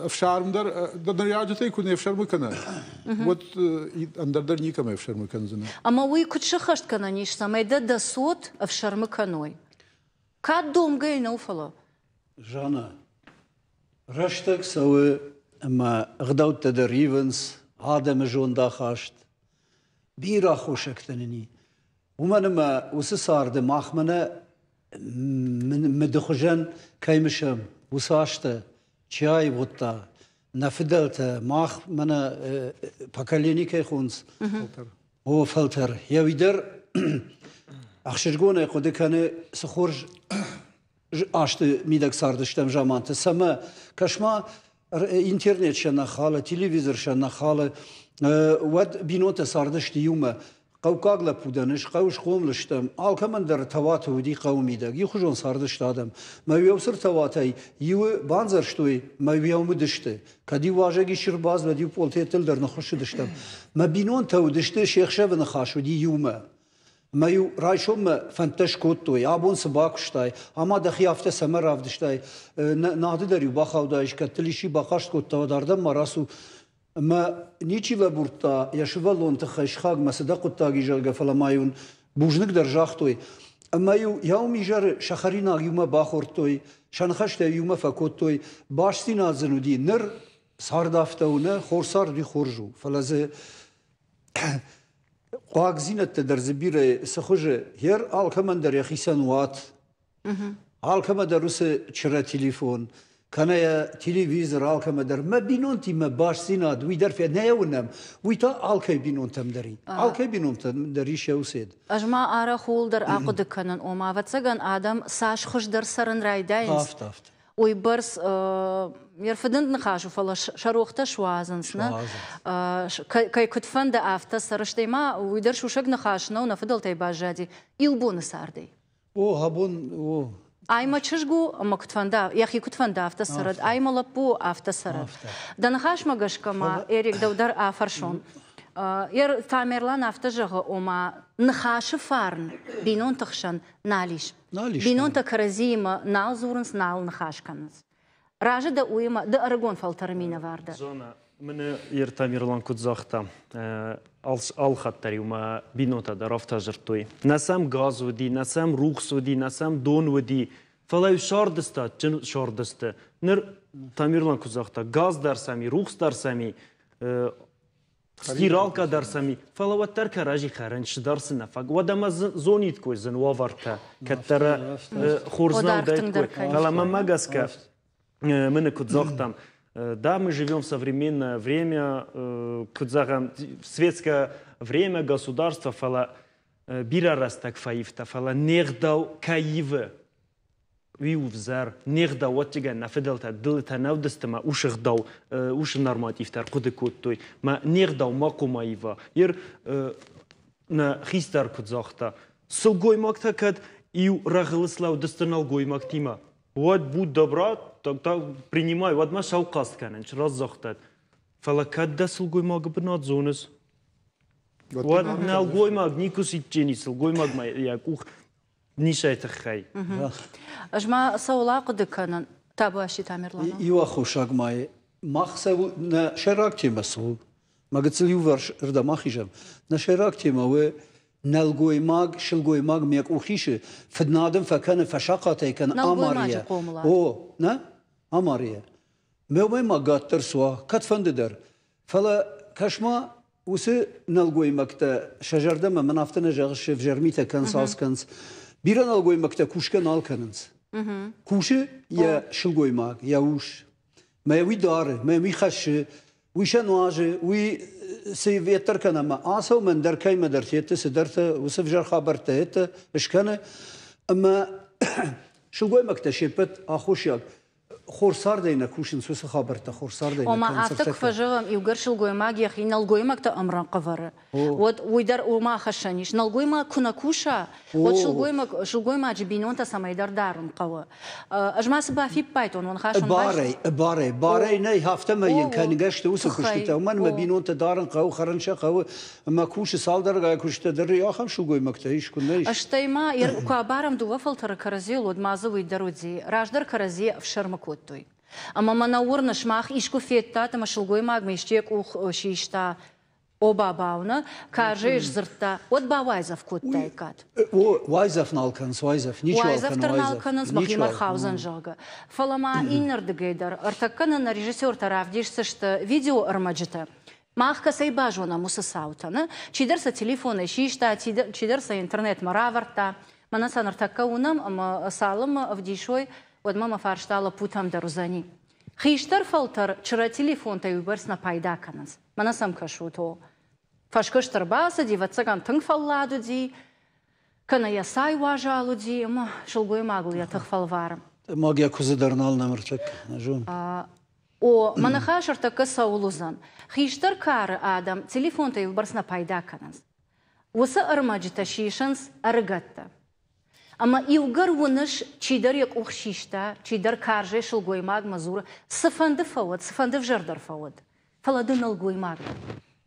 Ӕфсарм дӕр дӕ ныййарджытӕй куы не фсӕрмы кӕна, уӕд ӕндӕр дӕр никӕмӕ ӕфсӕрмы кӕндзынӕ. Ӕмӕ уый куыд сӕххӕст кӕнӕн ис, цӕмӕй дӕ дӕ цот ӕфсӕрмы кӕной? Кӕд домгӕ нӕу, фӕлӕ. Жанна, рӕстӕг цӕуы ӕмӕ ӕгъдӕуттӕ дӕр ивынц, адӕмы зондахаст. Бирӕ аххосӕгтӕ нын и. Уымӕн ӕмӕ уыцы царды махмӕ нӕ мыды хуызӕн кӕй мысӕм, уыцы азтӕ чи аивгъуыдта, нӕ фыдӕлтӕ, мах мӕнӕ поколени кӕй хонынц, о, фӕлтӕр. Йӕ уый дӕр ӕхсызгонӕй хъуыды кӕны, цы хорз азты мидӕг цардыстӕм заманты, цӕмӕ, кӕс-ма, интернет сӕ нӕ халы, телевизор сӕ нӕ халы, уӕд бинонтӕ цардысты иумӕ. Хъӕуккаг лӕппу дӕн ӕз, хъӕуы схъомыл стӕм. Алкӕмӕн дӕр Тауаты уыди хъӕуы мидӕг. Иухуызон цардысты адӕм. Мӕ уӕусыр Тауатӕй иуы бандзӕрстой, мӕ уӕумыдысты. Кӕд-иу уазӕг исчи ӕрбацыд, уӕд-иу пъолтеттыл дӕр ныххуыссыдыстӕм. Мӕ бинонтӕ уыдысты, се хсӕвы ныхас уыди иумӕ. Мӕ-иу райсоммӕ фӕндтӕ скодтой, абон цы бакуыстай, ӕмӕ дӕхи афтӕ цӕмӕ равдыстай, нады дӕр-иу бахаудаис, кӕд дыл исчи бахъаст кодта, уӕд ардӕм ма рацу. Ӕмӕ ничи лӕбурдта йӕ сывӕллон тыххӕй сыхагмӕ цы дӕ хъуыддаг и, зӕгъгӕ, фӕлӕ ма-иу ын бузныг дӕр загътой. Ӕмӕ-иу йӕ уым изӕры сӕ хӕринаг иумӕ бахордтой, сӕ ныхӕстӕ иумӕ фӕкодтой, бастдзинад сын уыди. Ныр цард афтӕ у, нӕ, хорз цард уый хорз у, фӕлӕ дзы хъуагдзинӕдтӕ дӕр дзы бирӕ цы хуызы, йер алкӕмӕн дӕр йӕхицӕн уат. Алкӕмӕ дӕр уыцы чырӕ телефон, кӕнӕ йӕ телевизор алкӕмӕ дӕр. Мӕ бинонтимӕ бастдзинад уый дӕр нӕ уынӕм, уый та алкӕй бинонтӕм дӕр и. Алкӕй бинонтӕм дӕр ис йӕ усед. Ӕз ма арӕх ууыл дӕр ахъуыды кӕнын, ома, ӕвӕццӕгӕн, адӕм цас хуыздӕр цӕрын райдайынц, Афтӕ, афтӕ. уыйбӕрц ме рфыдынд ныхас у, фӕлӕ сӕ рохтӕ суадзынц, нӕ? Кӕй куыд фӕнды, афтӕ цӕры. Стӕй ма уый дӕр сусӕг ныхас нӕу, нӕ фыдӕлтӕй баззади иу боны цардӕй. О, абон, о. Ай мӕ чызг у, ӕмӕ куыд фӕнда, йӕхи куыд фӕнда, афтӕ цӕрӕд. Ай мӕ лӕппу у, афтӕ цӕрӕд. Дӕ ныхасмӕ гӕсгӕ ма, Эрик, дӕу дӕр афӕрсон. Тамерлан афтӕ зӕгъы, ома ныхасы фарн бинонты хсӕн нал ис. Нал ис. Бинонтӕ кӕрӕдзиимӕ нал дзурынц, нал ныхас кӕнынц. Разы дӕ уыимӕ, ды ӕрыгон фӕлтӕры минӕвар дӕ. Зона, мын Ер Тамерлан куыд загъта, алхатт дӕр-иу мӕ бинонтӕ дӕр афтӕ дзырдтой. Нӕ сӕм газ уыди, нӕ сӕм рухс уыди, нӕ сӕм дон уыди, фӕлӕ-иу сӕрдысты, адджын сӕрдысты. Ныр Тамерлан куыд загъта, газ дӕр сӕм и, рухс дӕр сӕм и, Стиралка дӕр сӕм и, фӕлӕ уӕддӕр кӕрӕдзи хӕрын дӕр цы нӕ фаг. Уӕдӕ мӕ зониткой зын уавӕртӕ, кӕддӕр хорз нӕ уыдаиккой. Фӕлӕ мӕнмӕ гӕсгӕ, мы куыд загътам, да, мы живем в современное время, куыд зӕгъӕм, светское время, государство, фӕлӕ бирӕ рӕстӕг фӕивта, фӕлӕ не гъдау кӕй ивы, уый у взӕр, не гъдауӕттигӕн нӕ фыдӕлтӕ дылытӕ нӕ уыдысты мӕ усы гъдау, усы нормативтӕ ӕрхъуыды кодтой, мӕ не гъдау ма хъуамӕ ива. Ер нӕ хистӕр куыд загъта, сылгоймӕгтӕ кӕд иу рӕгъыл слӕудысты нӕлгоймӕгтимӕ, уӕд будь добра, тогда принимай, уӕд мӕ сау хъаст кӕнын, разагътат. Фӕлӕ кӕд дӕ сылгоймагы бынат зоныс, уӕд нӕлгоймаг никуы сидджени сылгоймагмӕ йӕ къух ницӕй тыххӕй. Ӕз ма цӕуыл ахъуыды кӕнын, Табуасти Тамерлан? Иу аххосаг ма мах нӕ сӕйраг темӕ цы у? Мӕ гыццыл иуварс ӕрдӕм ахизӕм. Нӕ сӕйраг темӕ у нӕлгоймаг, сылгоймаг мӕ къух исы, фыднад ын фӕкӕны, фӕсахъатӕй кӕны, амары йӕ. О, нӕ? Амары йӕ. Мӕ уымӕй ма гаддӕр суа, кӕдфӕнды дӕр. Фӕлӕ кӕс-ма, Уыцы нӕлгоймӕгтӕ сӕ зӕрдӕмӕ мӕн афтӕ нӕ зӕгъыс, ӕвзӕр митӕ кӕнынц, алц кӕнынц. Бирӕ нӕлгоймӕгтӕ кусгӕ нал кӕнынц. Кусы йӕ сылгоймаг, йӕ ус. Мӕ уый дары, мӕ уый хӕссы, уый сӕ нуазы, уый цы ветдӕр кӕна ӕмӕ ацӕуы мӕн дӕр кӕимӕдӕр федты цыдӕртӕ, уыцы ӕвзӕр хабӕрттӕ еттӕ скӕны. Ӕмӕ сылгоймӕгтӕ се ппӕт аххосиаг хорз цардӕй нӕ кусынц уыцы хабӕрттӕ, хорз цардӕй нӕ Ома, афтӕ куы фӕзӕгъӕм, иугӕр сылгоймаг йӕхи нӕлгоймӕгты ӕмрӕнхъ ӕвӕры, уӕд уый дӕр уымӕ ахӕссӕн ис. Нӕлгоймаг куы нӕ куса, уӕд сылгоймаг, сылгоймаджы бинонтӕ цӕмӕйдӕр дарын хъӕуы. Ӕз ма цы бафиппайдтон, уын хӕсын Барӕй, барӕй, барӕй нӕй, афтӕмӕй йын кӕнгӕ сты уыцы куыстытӕ. Уымӕн ӕмӕ бинонтӕ дарын хъӕуы, хӕрын сӕ хъӕуы, ӕмӕ кусы цалдӕргай куыстытӕ дӕр ахӕм сылгоймӕгтӕ ис, куы нӕ ис. Стӕй ма, куы абарӕм дыууӕ фӕлтӕры кӕрӕдзийыл, уӕд ма дзы уый дӕр уыди. Раздӕр кӕрӕдзийы ӕфсӕрмы кодтой. Ӕмӕ мӕ нӕ уырны, сымах искуы федтат, ӕмӕ сылгоймагмӕ исчи йӕ къух систа, О, бабау, нӕ карзӕй сдзырдта, уӕд бауайдзӕф кодтаиккат. О, уайдзӕф нал кӕнынц, уайдзӕф. Ничиуал Уайдзӕф дӕр нал кӕнынц, мӕхимӕ рхаудзӕн, зӕгъгӕ. Фӕлӕ ма иннӕрдыгӕй дӕр, ӕртӕккӕ нын нӕ режиссертӕ равдисдзысты видеоӕрмӕджытӕ. Мах кӕцӕй базонӕм уыцы цаутӕ, нӕ? Чидӕр сӕ телефонӕй систа, чидӕр сӕ интернетмӕ равӕрдта. Мӕнӕ сӕ ныртӕккӕ уынӕм ӕмӕ цалынмӕ ӕвдисой, уӕдмӕ мӕ фарста лӕппутӕм дӕр уыдзӕни. Хистӕр фӕлтӕр чырӕ телефонтӕй уыйбӕрц нӕ пайда кӕнынц. Мӕнӕ сӕм кӕсут, о. Фӕскуыст ӕрбацыди, ӕвӕццӕгӕн, тынг фӕллад уыди, кӕнӕ йӕ цай уазал уыди, ӕмӕ сылгоймагыл йӕ тых фӕлвары. Маг йӕ куыдзы дӕр нал нӕмыртӕккӕ, нӕ зон. О, мӕ ныхас ӕртӕккӕ цӕуыл уыдзӕн? Хистӕр кары адӕм телефонтӕй уыйбӕрц нӕ пайда кӕнынц. Уыцы ӕрмӕджытӕ сисынц ӕрыгӕттӕ. Ӕмӕ иугӕр уыныс, чидӕр йӕ къух систа, чидӕр карзӕй сылгоймагмӕ дзуры, цыфӕнды фӕуӕд, цыфӕнды ӕвзӕрдӕр фӕуӕд, фӕлӕ ды нӕлгоймаг дӕ.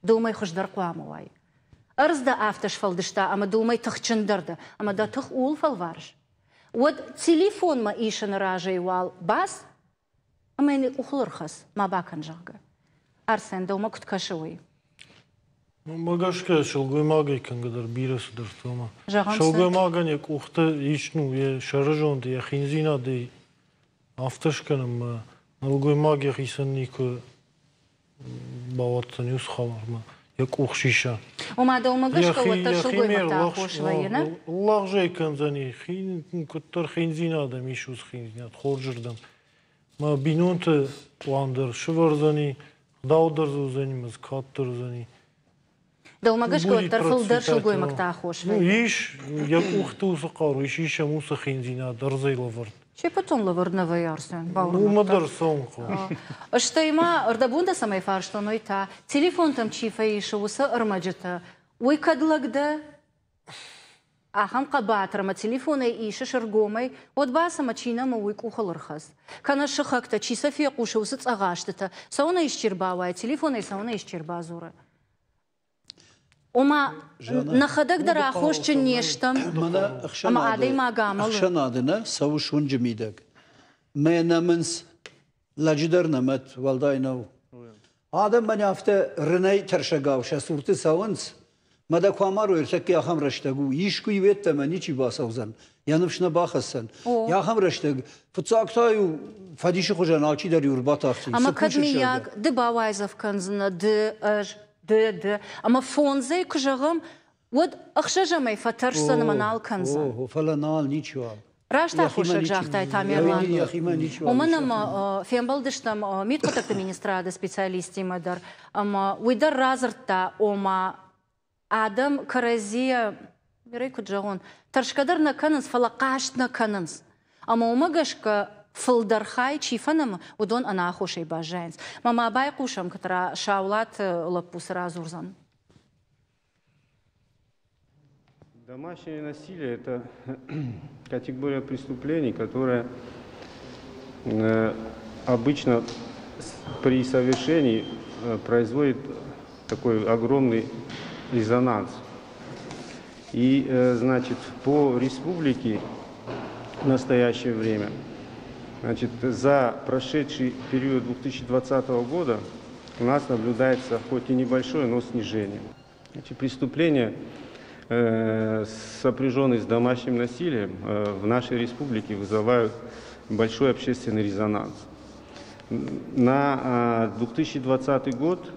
Ды уымӕй хуыздӕр хъуамӕ уай. Ӕрдз дӕ афтӕ сфӕлдыста, ӕмӕ ды уымӕй тыхджындӕр дӕ, ӕмӕ дӕ тых ууыл фӕлварыс. Уӕд телефонмӕ исыны разӕй уал бац ӕмӕ йын йӕ къухыл ӕрхӕц, ма бакӕн, зӕгъгӕ. Арсен, дӕумӕ куыд кӕсы уый? Мӕ гӕсгӕ сылгоймагӕй кӕнгӕ дӕр бирӕ цыдӕртӕ ӕмӕ Зӕгъӕм, сылгоймагӕн йӕ къухты ис ну йӕ сӕрызонд, йӕ хиндзинадӕй афтӕ скӕнынмӕ нӕлгоймаг йӕхицӕн никуы бауадздзӕн уыцы хабармӕ йӕ къух сиса. Ома дӕумӕ гӕсгӕ уӕддӕр сылгоймӕгты аххос вӕййы, нӕ? Лӕгъзӕй кӕндзӕни, хин, куыддӕр хиндзинад ӕм ис уыцы хиндзинад хорзырдӕм. Мӕ бинонты пълан дӕр сывӕрдзӕни, гъдау дӕр дзы уыдзӕни, мӕ дзы кад дӕр уыдзӕни. Дӕумӕ гӕсгӕ уӕддӕр фылдӕр сылгоймӕгты аххос вӕййы? Ис, йӕ къухты уыцы хъару ис, ис ӕм уыцы хиндзинад ӕрдзӕй лӕвӕрд. Се ппӕтон лӕвӕрд нӕ вӕййы, Арсен, Уымӕ дӕр цӕуын хъӕуы. Стӕй ма, ӕрдӕбон дӕ цӕмӕй фарстон, уый та, телефонтӕм чи фӕисы, уыцы ӕрмӕджытӕ, уый кӕд лӕг дӕ? Ахӕм хъӕбатыр ӕмӕ телефонӕй исыс ӕргомӕй, уӕд бац ӕмӕ чи нӕмы, уый къухыл ӕрхӕц. Кӕнӕ сыхӕгтӕ, чи сӕ фехъусы, уыцы цъӕгъӕстытӕ, цӕуынӕ исчи ӕрбауайы, телефонӕй цӕуынӕ исчи ӕрбадзуры. Ома, нӕхӕдӕг дӕр аххосджын не стӕм, ӕмӕ адӕймаг амӕлы. Ӕхсӕнады нӕ цӕуыс уынджы мидӕг. Мӕ нӕмынц, лӕджы дӕр нӕмӕт, уӕлдай нӕу. Адӕм мӕнӕ афтӕ рынӕй тӕрсӕгау сӕ цурты цӕуынц, мӕ дӕ куы амарой, ӕртӕккӕ ахӕм рӕстӕг у, искуы иу йеддӕмӕ ничи бацӕудзӕн, йӕ ныфс нӕ бахӕсдзӕн. Ахӕм рӕстӕг фыццаг та-иу фӕдисы хуызӕн алчидӕр-иу ӕрбатахти. Ӕмӕ кӕд миййаг ды бауайдзӕф кӕндзынӕ, ды, ӕз, ды, ды, ӕмӕ фондзӕй куы зӕгъӕм, уӕд ӕхсӕзӕмӕй фӕтӕрсдзӕн ӕмӕ нал кӕндзӕн. О, фӕлӕ нал ничиуал. Раст аххосаг загътай, Тамерлан. Уымӕн ӕмӕ фембӕлдыстӕм мидхъуыддӕгты министрады специалисттимӕ дӕр, ӕмӕ уый дӕр радзырдта, ома адӕм кӕрӕдзийӕ, бирӕ куыд зӕгъон, тӕрсгӕ дӕр нӕ кӕнынц, фӕлӕ хъаст нӕ кӕнынц. Ӕмӕ уымӕ гӕсгӕ фылдӕр хай чи фӕнӕмы, уыдон ӕнаххосӕй баззайынц. Мӕ ма байхъусӕм, кӕддӕра Саулаты лӕппу цы радзурдзӕн. Домашнее насилие – это категория преступлений, которая обычно при совершении производит такой огромный резонанс. И, значит, по республике в настоящее время, значит, за прошедший период 2020 года у нас наблюдается хоть и небольшое, но снижение. Эти преступления, сопряженные с домашним насилием, в нашей республике вызывают большой общественный резонанс. На 2020 год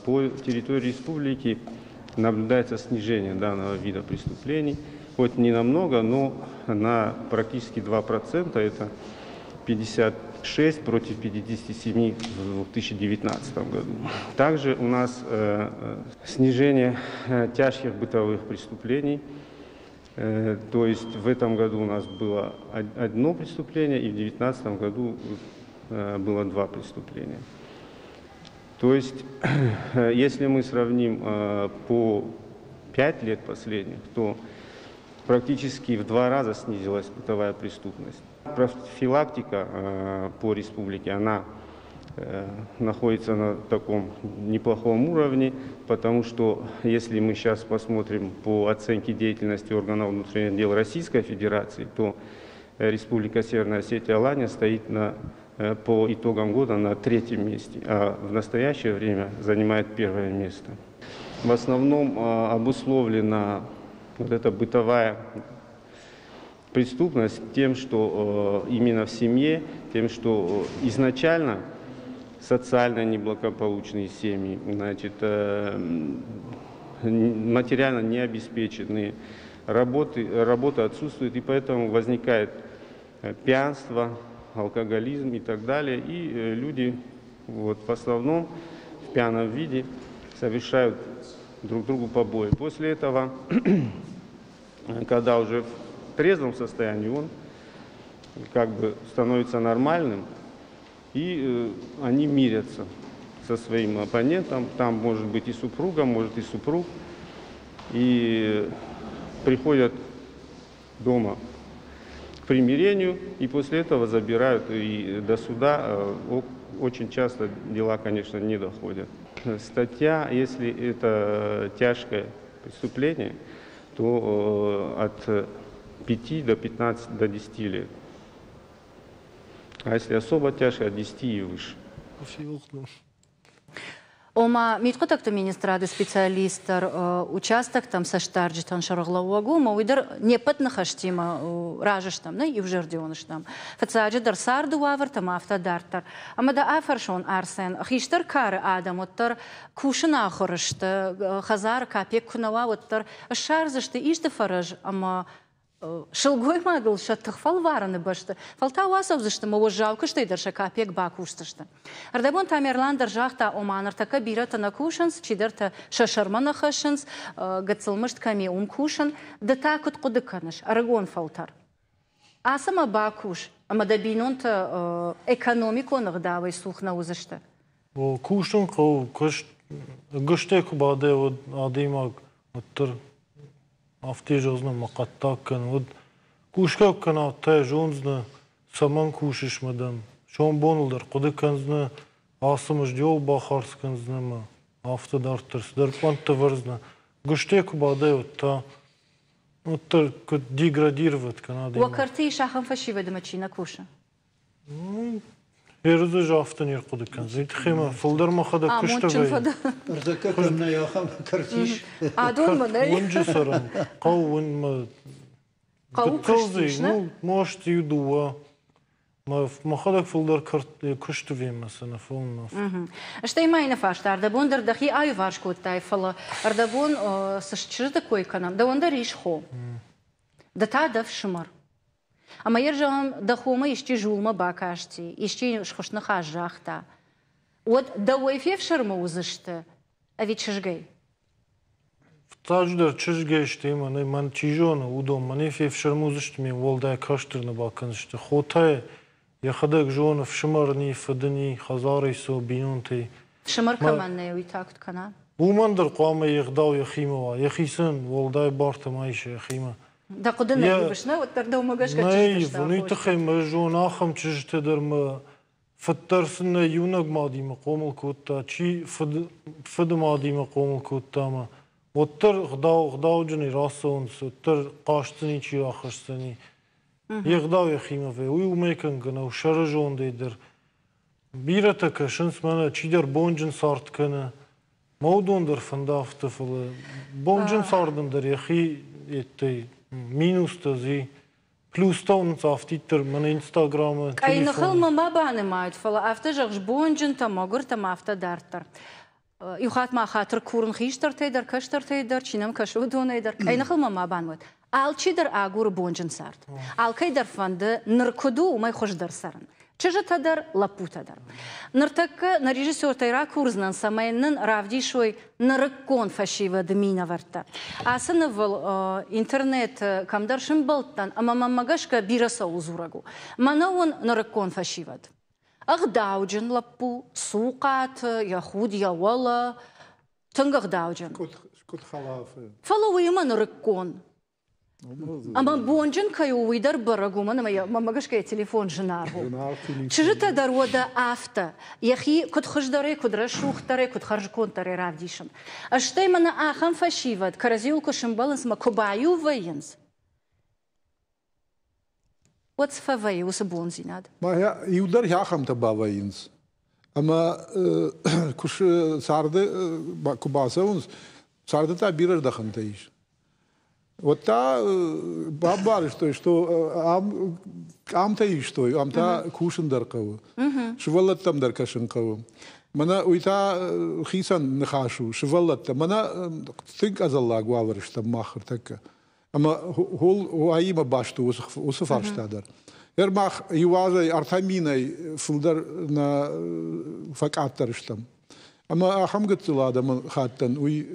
по территории республики наблюдается снижение данного вида преступлений. Хоть не намного, но на практически 2%, это 56 против 57 в 2019 году. Также у нас снижение тяжких бытовых преступлений. То есть в этом году у нас было одно преступление, и в 2019 году было два преступления. То есть, если мы сравним по 5 лет последних, то практически в 2 раза снизилась бытовая преступность. Профилактика по республике, она находится на таком неплохом уровне, потому что если мы сейчас посмотрим по оценке деятельности органов внутренних дел Российской Федерации, то Республика Северная Осетия-Алания стоит по итогам года на 3-м месте, а в настоящее время занимает 1-е место. В основном обусловлена вот эта бытовая преступность тем, что именно в семье, тем, что изначально социально неблагополучные семьи, значит, материально необеспеченные, работа отсутствует, и поэтому возникает пьянство, алкоголизм и так далее. И люди вот, в основном в пьяном виде совершают друг другу побои. После этого, когда уже в трезвом состоянии, он как бы становится нормальным, и они мирятся со своим оппонентом. Там может быть и супруга, может и супруг. И приходят дома к примирению, и после этого забирают. И до суда очень часто дела, конечно, не доходят. Статья, если это тяжкое преступление, то от 5 до 15, до 10 лет. А если особо тяжкое, от 10 и выше. Ома мидхъуыддӕгты министрады специалист дӕр участоктӕм цӕстдарджытӕн сӕргълӕууӕг у, ӕмӕ уый дӕр не ппӕт ныхӕстимӕ разы стӕм, нӕ иузӕрдион стӕм. Фыццаджыдӕр царды уавӕртӕм, афтӕ дарддӕр. Ӕмӕ дӕ афӕрсон, Арсен, хистӕр кары адӕм уӕддӕр кусын ахуыр сты, хӕдзары капекк куы нӕ уа, уӕддӕр ссардзысты исты фӕрӕз ӕмӕ сылгоймагыл сӕ тых фӕлварыны бӕсты, фӕлтау ацӕудзысты ӕмӕ уӕззау куыстӕй дӕр сӕ капекк бакусдзысты. Ӕрдӕбон Тамерлан дӕр загъта, ома ныртӕккӕ бирӕтӕ нӕ кусынц, чидӕртӕ сӕ сӕрмӕ нӕ хӕссынц, гыццыл мызд кӕм и, уым кусын. Ды та куыд хъуыды кӕныс, ӕрыгон фӕлтӕр? Ацы ма бакус, ӕмӕ дӕ бинонтӕ экономикон ӕгъдауӕй цух нӕ уыдзысты. Кусын хъӕуы, куыст ӕгуыстӕй куы бадӕ, уӕд адӕймаг уӕддӕр афтӕ зӕгъдзынӕ мӕ хъӕддаг кӕн, уӕд кусгӕ куы кӕна, уӕд зондзынӕ, цӕмӕн кусыс мӕ дӕм. Сомбоныл дӕр хъуыды кӕндзынӕ, ацы мыздиуыл бахардз кӕндзынӕ мӕ афтӕ дарддӕр цыдӕр пълӕнттӕ вӕрдзынӕ. Гуыстӕй куы бадӕ, уӕд та уӕддӕр куыд деградировать кӕна Уӕ кӕрты ис ахӕм фӕсивӕд ӕмӕ чи нӕ кусы? Ерыдзы афтӕ не рхъуыды кӕндзӕн. Тыххӕй ма фылдӕр мӕхӕдӕг куысты вӕййы. Ӕрдӕггӕ кӕм нӕй, ахӕм кӕрт ис. Адонмӕ нӕй. Уынджы цӕрӕм. Хъӕу уынмӕ. Хъӕуы куыст ис, нӕ? Ну, может, иу дыууӕ. Мӕхӕдӕг фылдӕр куысты веммӕ цы нӕ фӕуын. Стӕй ма йын фарста, ӕрдӕбон дӕр дӕхи аиуварс кодтай, фӕлӕ ӕрдӕбон цы чызджыты кой кӕнӕм, дӕуӕн дӕр ис хо. Ды та дӕ фсымӕр. Ӕмӕ йӕ зӕгъӕм, дӕ хомӕ исчи зулмӕ бакасти, исчи схуыст ныхас загъта, уӕд дӕуӕй фефсӕрмы уыдзысты ӕви чызгӕй? Фыццаджыдӕр чызгӕй сты, мӕнӕ мӕн чи зоны, уыдон мӕнӕй фефсӕрмы уыдзысты, ме уӕлдай кӕстӕр нӕ бакӕндзысты. Хотӕ йӕхӕдӕг зоны, фсымӕр ни, фыды ни, хӕдзарӕй цӕуы бинонтӕй. Фсымӕр кӕмӕн нӕй, уый та куыд кӕна? Уымӕн дӕр хъуамӕ йе гъдау йӕхимӕ уа, йӕхицӕн уӕлдай бартӕ ма иса йӕхимӕ. Дӕ хъуыды нӕ ивыс, нӕ? Уӕддӕр дӕумӕ гӕсгӕ Нӕ ивын, уый тыххӕй мӕ зон ахӕм чызджытӕ дӕр мӕ фыддӕр сын нӕ иунӕг мадимӕ хъомыл кодта, чи фыд, фыды мадимӕ хъомыл кодта ӕмӕ уӕддӕр ӕгъдау, ӕгъдауджынӕй рацӕуынц, уӕддӕр хъаст ничи рахӕсдзӕни. Йе гъдау йӕхимӕ вӕййы, уый уымӕй кӕнгӕ нӕу, сӕры зондӕй дӕр. Бирӕтӕ кӕсынц, мӕнӕ чидӕр бонджын цард кӕны, Мӕ уыдон дӕр фӕнды афтӕ, фӕлӕ бонджын цардӕн дӕр йӕхи йедтӕй минустӕ зи. Плюстӕ уынынц афтиддӕр мӕнӕ Инстаграмы. Къӕйныхыл мӕ ма банымайут, фӕлӕ афтӕ зӕгъыс, бонджынтӕ, мӕгуыртӕ ма афтӕ дарддӕр. Иу хатт ма хатыр курын хистӕртӕй дӕр, кӕстӕртӕй дӕр, чи нӕм кӕсы, уыдонӕй дӕр. Къӕйныхыл мӕ ма банымайут. Алчидӕр агуры бонджын цард. Алкӕй дӕр фӕнды, ныр куыд у, уымӕй хуыздӕр цӕрын. Чызджытӕ дӕр, лӕппутӕ дӕр. Ныртӕккӕ нӕ режиссертӕй ракурдзынӕн, цӕмӕй нын равдисой нырыккон фӕсивӕды минӕвӕрттӕ. Ацы нывыл интернеты кӕмдӕр сымбӕлдтӕн ӕмӕ мӕнмӕ гӕсгӕ бирӕ цӕуыл дзурӕг у. Мӕнӕ уын нырыккон фӕсивӕд. Ӕгъдауджын лӕппу, цухъаты, йӕ худ йӕ уӕлӕ, тынг ӕгъдауджын. Куыд хӕлафы. Фӕлӕ уыимӕ нырыккон. Ӕмӕ бонджын кӕй у, уый дӕр бӕрӕг у, уымӕн ӕмӕ мӕнмӕ гӕсгӕ йӕ телефон зынаргъ у. Чызджытӕ дӕр уӕдӕ афтӕ, йӕхи куыд хуыздӕрӕй, куыд рӕсугъддӕрӕй, куыд хӕрзконддӕрӕй равдисын. Стӕй мӕнӕ ахӕм фӕсивӕд кӕрӕдзиуыл куы сымбӕлынц ӕмӕ куы баиу вӕййынц, уӕд цы фӕвӕййы уыцы бондзинад? Иу дӕр ахӕмтӕ бавӕййынц. Ӕмӕ куы царды куы бацӕуынц, царды та бирӕ здӕхӕнтӕ ис. Уӕд та бамбӕрстой, что ам къамтӕ истой, ам та кусын дӕр хъӕуы, сывӕллӕттӕм дӕр кӕсын хъӕуы. Мӕнӕ уый та хицӕн ныхас у, сывӕллӕттӕ. Мӕнӕ тынг ӕдзӕллаг уавӕры стӕм мах ӕртӕккӕ. Ӕмӕ хол уаимӕ баст у уыцы фарста дӕр. Ӕр мах иу азӕй 3000-ӕй фылдӕр нӕ фӕкъаддӕр стӕм. Ӕмӕ ахӕм гыццыл адӕмы хаттӕн уый,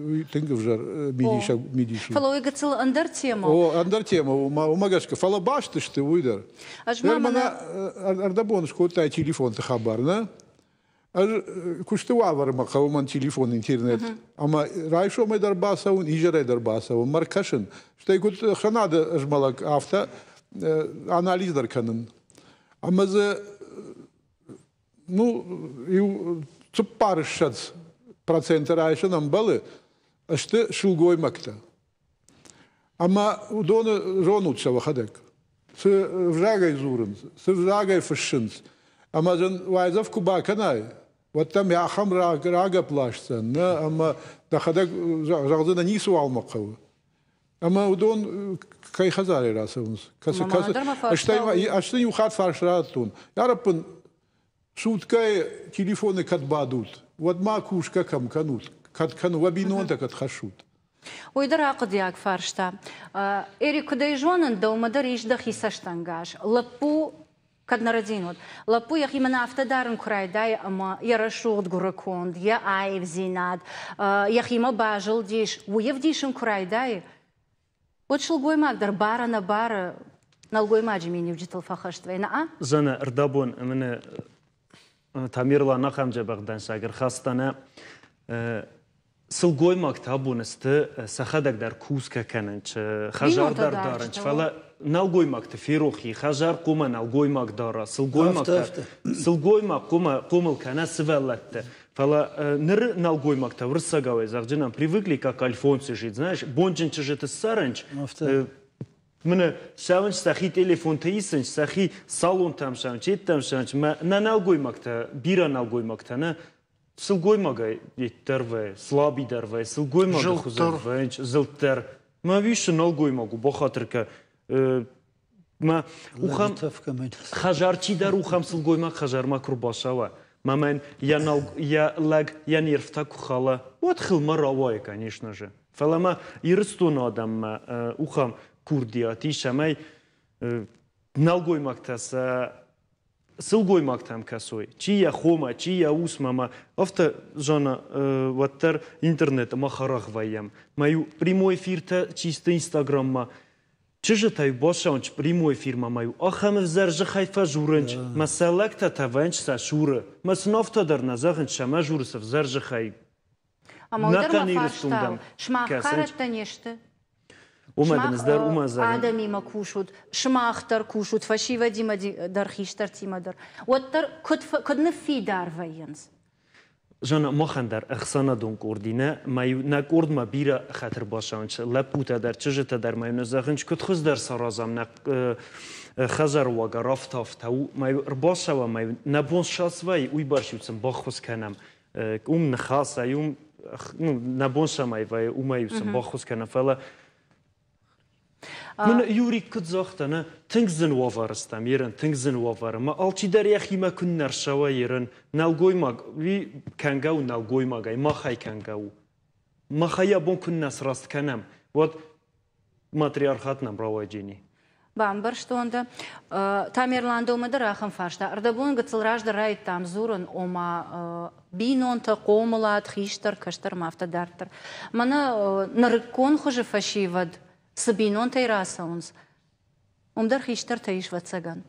уый тынг ӕвзӕр мидисаг мидис у. Фӕлӕ уый гыццыл ӕндӕр темӕ у. О, ӕндӕр темӕ у, уымӕ гӕсгӕ. Фӕлӕ баст сты уый дӕр. Ӕз ма мӕнӕ ӕрдӕбон скодтай телефонты хабар, нӕ? Ӕз куысты уавӕры мӕ хъӕуы мӕн телефон, интернет. Ӕмӕ райсомӕй дӕр бацӕуын, изӕрӕй дӕр бацӕуын, мӕ ркӕсын. Стӕй куыд ӕхсӕнады змӕлӕг, афтӕ анализ дӕр кӕнын. Ӕмӕ дзы ну, иу 24% райсын ӕмбӕлы, сты сылгоймӕгтӕ. Ӕмӕ уыдоны зонут сӕ уӕхӕдӕг. Цы взагӕй дзурынц, цы взагӕй фыссынц. Ӕмӕ сын уайдзӕф куы бакӕнай, уӕд дӕм ахӕм рагӕпп ласдзӕн, нӕ, ӕмӕ дӕхӕдӕг зӕгъдзынӕ, ницыуал мӕ хъӕуы. Ӕмӕ уыдон кӕй хӕдзарӕй рацӕуынц? Кӕцы, кӕцы, стӕй ӕз сын иу хатт фарст радтон. Ярӕппын, суткӕйы телефоны кӕд бадут, уӕд ма кусгӕ кӕм кӕнут, кӕд кӕн, уӕ бинонтӕ кӕд хӕссут? Уый дӕр ахъуыдиаг фарста. Эрик, куыд ӕй зонын, дӕумӕ дӕр ис дӕхи цӕстӕнгас. Лӕппу кӕд нӕ рӕдийын уыд, лӕппу йӕхи мӕнӕ афтӕ дарын куы райдайы ӕмӕ йӕ рӕсугъд гуырыконд, йӕ аивдзинад, йӕхимӕ базылдис, уый ӕвдисын куы райдайы, уӕд сылгоймаг дӕр бар-ӕнӕбары нӕлгоймаджы миниуджытыл фӕхӕст вӕййы, нӕ? Зӕнӕ, ӕрдӕбон мӕнӕ Тамерлан ахӕм дзӕбӕх дӕнцӕг ӕрхаста нӕ Сылгоймӕгтӕ абон сты сӕхӕдӕг дӕр кусгӕ кӕнынц, хӕдзар дӕр дарынц, фӕлӕ нӕлгоймӕгты ферох и, хӕдзар хъуамӕ нӕлгоймаг дара, сылгоймӕгтӕ сылгоймаг хъуамӕ хъомыл кӕна сывӕллӕтты. Фӕлӕ ныры нӕлгоймӕгтӕ уырыссагауӕй зӕгъджынӕн привыкли, как альфонсы жить, знаешь, бонджын чызджыты ссарынц, Мӕнӕ цӕуынц сӕхи телефонтӕ исынц, сӕхи салонтӕм цӕуынц, еттӕм цӕуынц. Мӕ нӕ нӕлгоймӕгтӕ, бирӕ нӕлгоймӕгтӕ нӕ сылгоймагӕй дӕр вӕййы, слаби дӕр вӕййы, сылгоймаджы хуызӕн вӕййынц, зылддӕр. Мӕ висы нӕлгоймаг у, бахатыр кӕ. Мӕ ухӕм хӕдзар чидӕр ухӕм сылгоймаг хӕдзармӕ куы рбацӕуа, мӕ мӕн йӕ, нӕл, йӕ лӕг йӕ нервтӕ куы хала, уӕд хылмӕ рауайы, конечно же. Фӕлӕ ма Ирыстоны адӕммӕ ухӕм курдиат ис, цӕмӕй нӕлгоймӕгтӕ сӕ сылгоймӕгтӕм кӕсой, чи йӕ хомӕ, чи йӕ усмӕ ӕмӕ афтӕ, Жанна, уӕддӕр интернеты мах арӕх вӕййӕм. Мӕ-иу прямой эфиртӕ чисто Инстаграммӕ чызджытӕ-иу бацӕуынц прямой эфирмӕ ӕмӕ-иу ахӕм ӕвзӕр дзыхӕй фӕдзурынц, мӕ сӕ лӕгтӕ та вӕййынц сӕ цуры. Мӕ сын афтӕ дӕр нӕ зӕгъынц, сӕ журы цы ӕвзӕр дзыхӕй. Ӕмӕ уый дӕр мӕ фарста у, сымах хӕрӕттӕ не сты? Уымӕ дын ӕз дӕр уымӕ зӕгъын. Адӕмимӕ кусут, сымах дӕр кусут, фӕсивӕдимӕ дӕр, хистӕртимӕ дӕр. Уӕддӕр куыд, куыд ныффидар вӕййынц? Жанна, махӕн дӕр ӕхсӕнадон къорди нӕ, ма нӕ къордмӕ бирӕ хатыр бацӕуынц лӕппутӕ дӕр, чызджытӕ дӕр ма нӕ зӕгъынц, куыд хуыздӕр саразӕм нӕ хӕдзаруагӕ рафтафтӕ, ма ӕрбацӕуӕм, ма нӕ бон цас вӕййы, уыйбӕрц-иу сын баххуыс кӕнӕм. Уым ныхасӕй, уым ну, нӕ бон цӕмӕй вӕййы, уымӕй-иу сын баххуыс кӕнӕм, фӕлӕ. Мӕнӕ Юрик куыд загъта, нӕ, тынг зын уавӕры стӕм, ерын, тынг зын уавӕры. Ма алчидӕр йӕхимӕ куыннӕ рцӕуа, ерын. Нӕлгоймаг, уый кӕнгӕ у нӕлгоймагӕй, махӕй кӕнгӕ у. Махӕй абон куыннӕ сраст кӕнӕм, уӕд матриархат нӕм рауайджени. Бамбӕрстон дӕ. Тамерлан, дӕумӕ дӕр ахӕм фарста. Ӕрдӕбон гыццыл раздӕр райдыдтам дзурын, ома бинонтӕ, хъомылад, хистӕр, кӕстӕр ӕмӕ афтӕ дарддӕр. Мӕнӕ нырыккон хуызы фӕсивӕд цы бинонтӕй рацӕуынц, уым дӕр хистӕртӕ ис, ӕвӕццӕгӕн.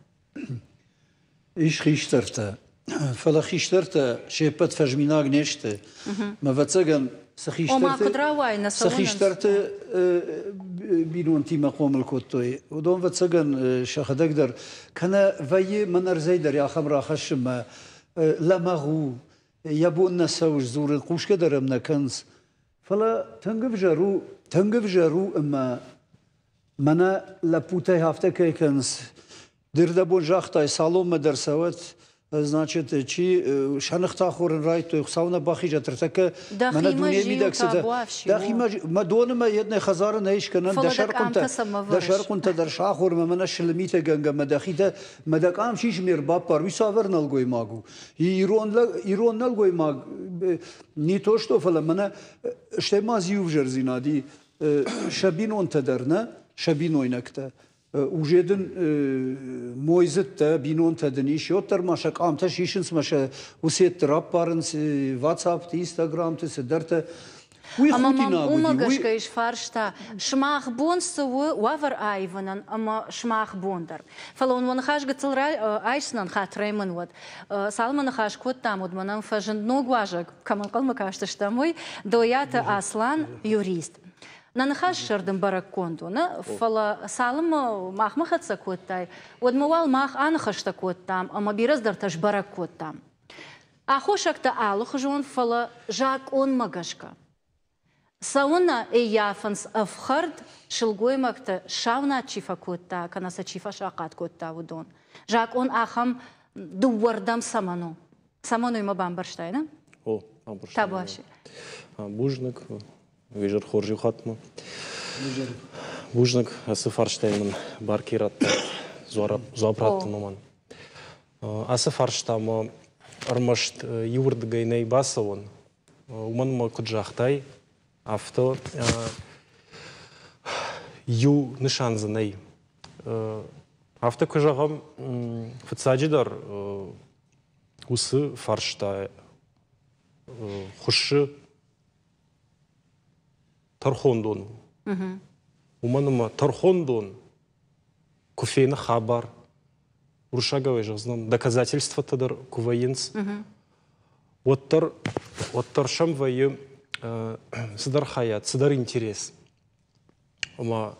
Ис хистӕртӕ, фӕлӕ хистӕртӕ се ппӕт фӕзминаг не сты. Мӕ ӕвӕццӕгӕн, цы хистӕрты, цы хистӕрты бинонтимӕ хъомыл кодтой, уыдон, ӕвӕццӕгӕн, сӕхӕдӕг дӕр кӕнӕ вӕййы мӕн ӕрдзӕй дӕр ахӕм рахӕссынмӕ лӕмӕгъ у, йӕ бон нӕ цӕуы сдзурын, хъусгӕ дӕр ӕм нӕ кӕнынц. Фӕлӕ тынг ӕвзӕр у, тынг ӕвзӕр у ӕмӕ мӕнӕ лӕппутӕй афтӕ кӕй кӕнынц, ды рдӕбон загътай, салонмӕ дӕр цӕуӕт, значит, чи сӕ ныхтӕ ахорын райдтой, Хуыцау нӕ бахизӕд ныртӕккӕ мӕнӕ дунейы мидӕг цыдӕр. Дӕхимӕ мӕ доны мӕ йед нӕ хӕдзары нӕ искӕнӕн, дӕ сӕрхъуынтӕ, дӕ сӕрхъуынтӕ дӕр сахор мӕ мӕнӕ сылымитӕгӕнгӕ мӕ дӕхитӕ, мӕ дӕ къам сис ме рбаппар, уый цавӕр нӕлгоймаг у? Ирон, ирон нӕлгоймаг не то что, фӕлӕ мӕнӕ стӕй ма дзы иу ӕвзӕрдзинад и, сӕ бинонтӕ дӕр нӕ, сӕ бинойнӕгтӕ. Уже дын мойдзыдтӕ, бинонтӕ дын ис, уӕддӕр ма сӕ къамтӕ сисынц мӕ сӕ уыцетты раппарынц ватсапты, инстаграмты, цыдӕртӕ. Уый ӕмӕ мӕм уымӕ гӕсгӕ ис фарста, сымах бон цы у уавӕр аивынӕн ӕмӕ сымах бон дӕр. Фӕлӕ уын уӕ ныхас гыццыл айсынӕн хатырӕй мын уӕд. Цалынмӕ ныхас кодтам, уӕдмӕ нӕм фӕзынд ног уазӕг, кӕм ӕнхъӕлмӕ кастыстӕм, уый, Дойаты Аслан, юрист. Нӕ ныхас сӕрдын бӕрӕггонд у, нӕ, фӕлӕ цалынмӕ махмӕ хӕццӕ кодтай, уӕдмӕ уал мах аныхӕстӕ кодтам ӕмӕ бирӕ цыдӕртӕ сбӕрӕг кодтам. Аххосӕгтӕ алыхуызон, фӕлӕ закъонмӕ гӕсгӕ. Цӕуыннӕ ӕййафынц ӕфхӕрд, сылгоймӕгты саунад чи фӕкодта кӕнӕ сӕ чи фӕсахъат кодта, уыдон? Закъон ахӕм дыууӕрдӕм цӕмӕн у? Цӕмӕн уый мӕ бамбӕрстай, нӕ? О, бамбӕрстон. Табуафси. Бузныг. Изӕр хорз иу хатт ма. Бузныг, ацы фарстайы мын бар ке радта дзуапп раттын уымӕн. Ацы фарстамӕ ӕрмӕст иуырдыгӕй нӕй бацӕуӕн. Уымӕн ӕмӕ куыд загътай, афтӕ иу нысан дзы нӕй. Афтӕ куы зӕгъӕм, фыццаджыдӕр уыцы фарста хуыссы тӕрхондон. Уымӕн ӕмӕ тӕрхондон куы фены хабар, уырыссагау зӕгъдзынӕн, доказательствотӕ дӕр куы вӕййынц, уӕддӕр, уӕддӕр сӕм вӕййы цыдӕр хайад, цыдӕр интерес. Ӕмӕ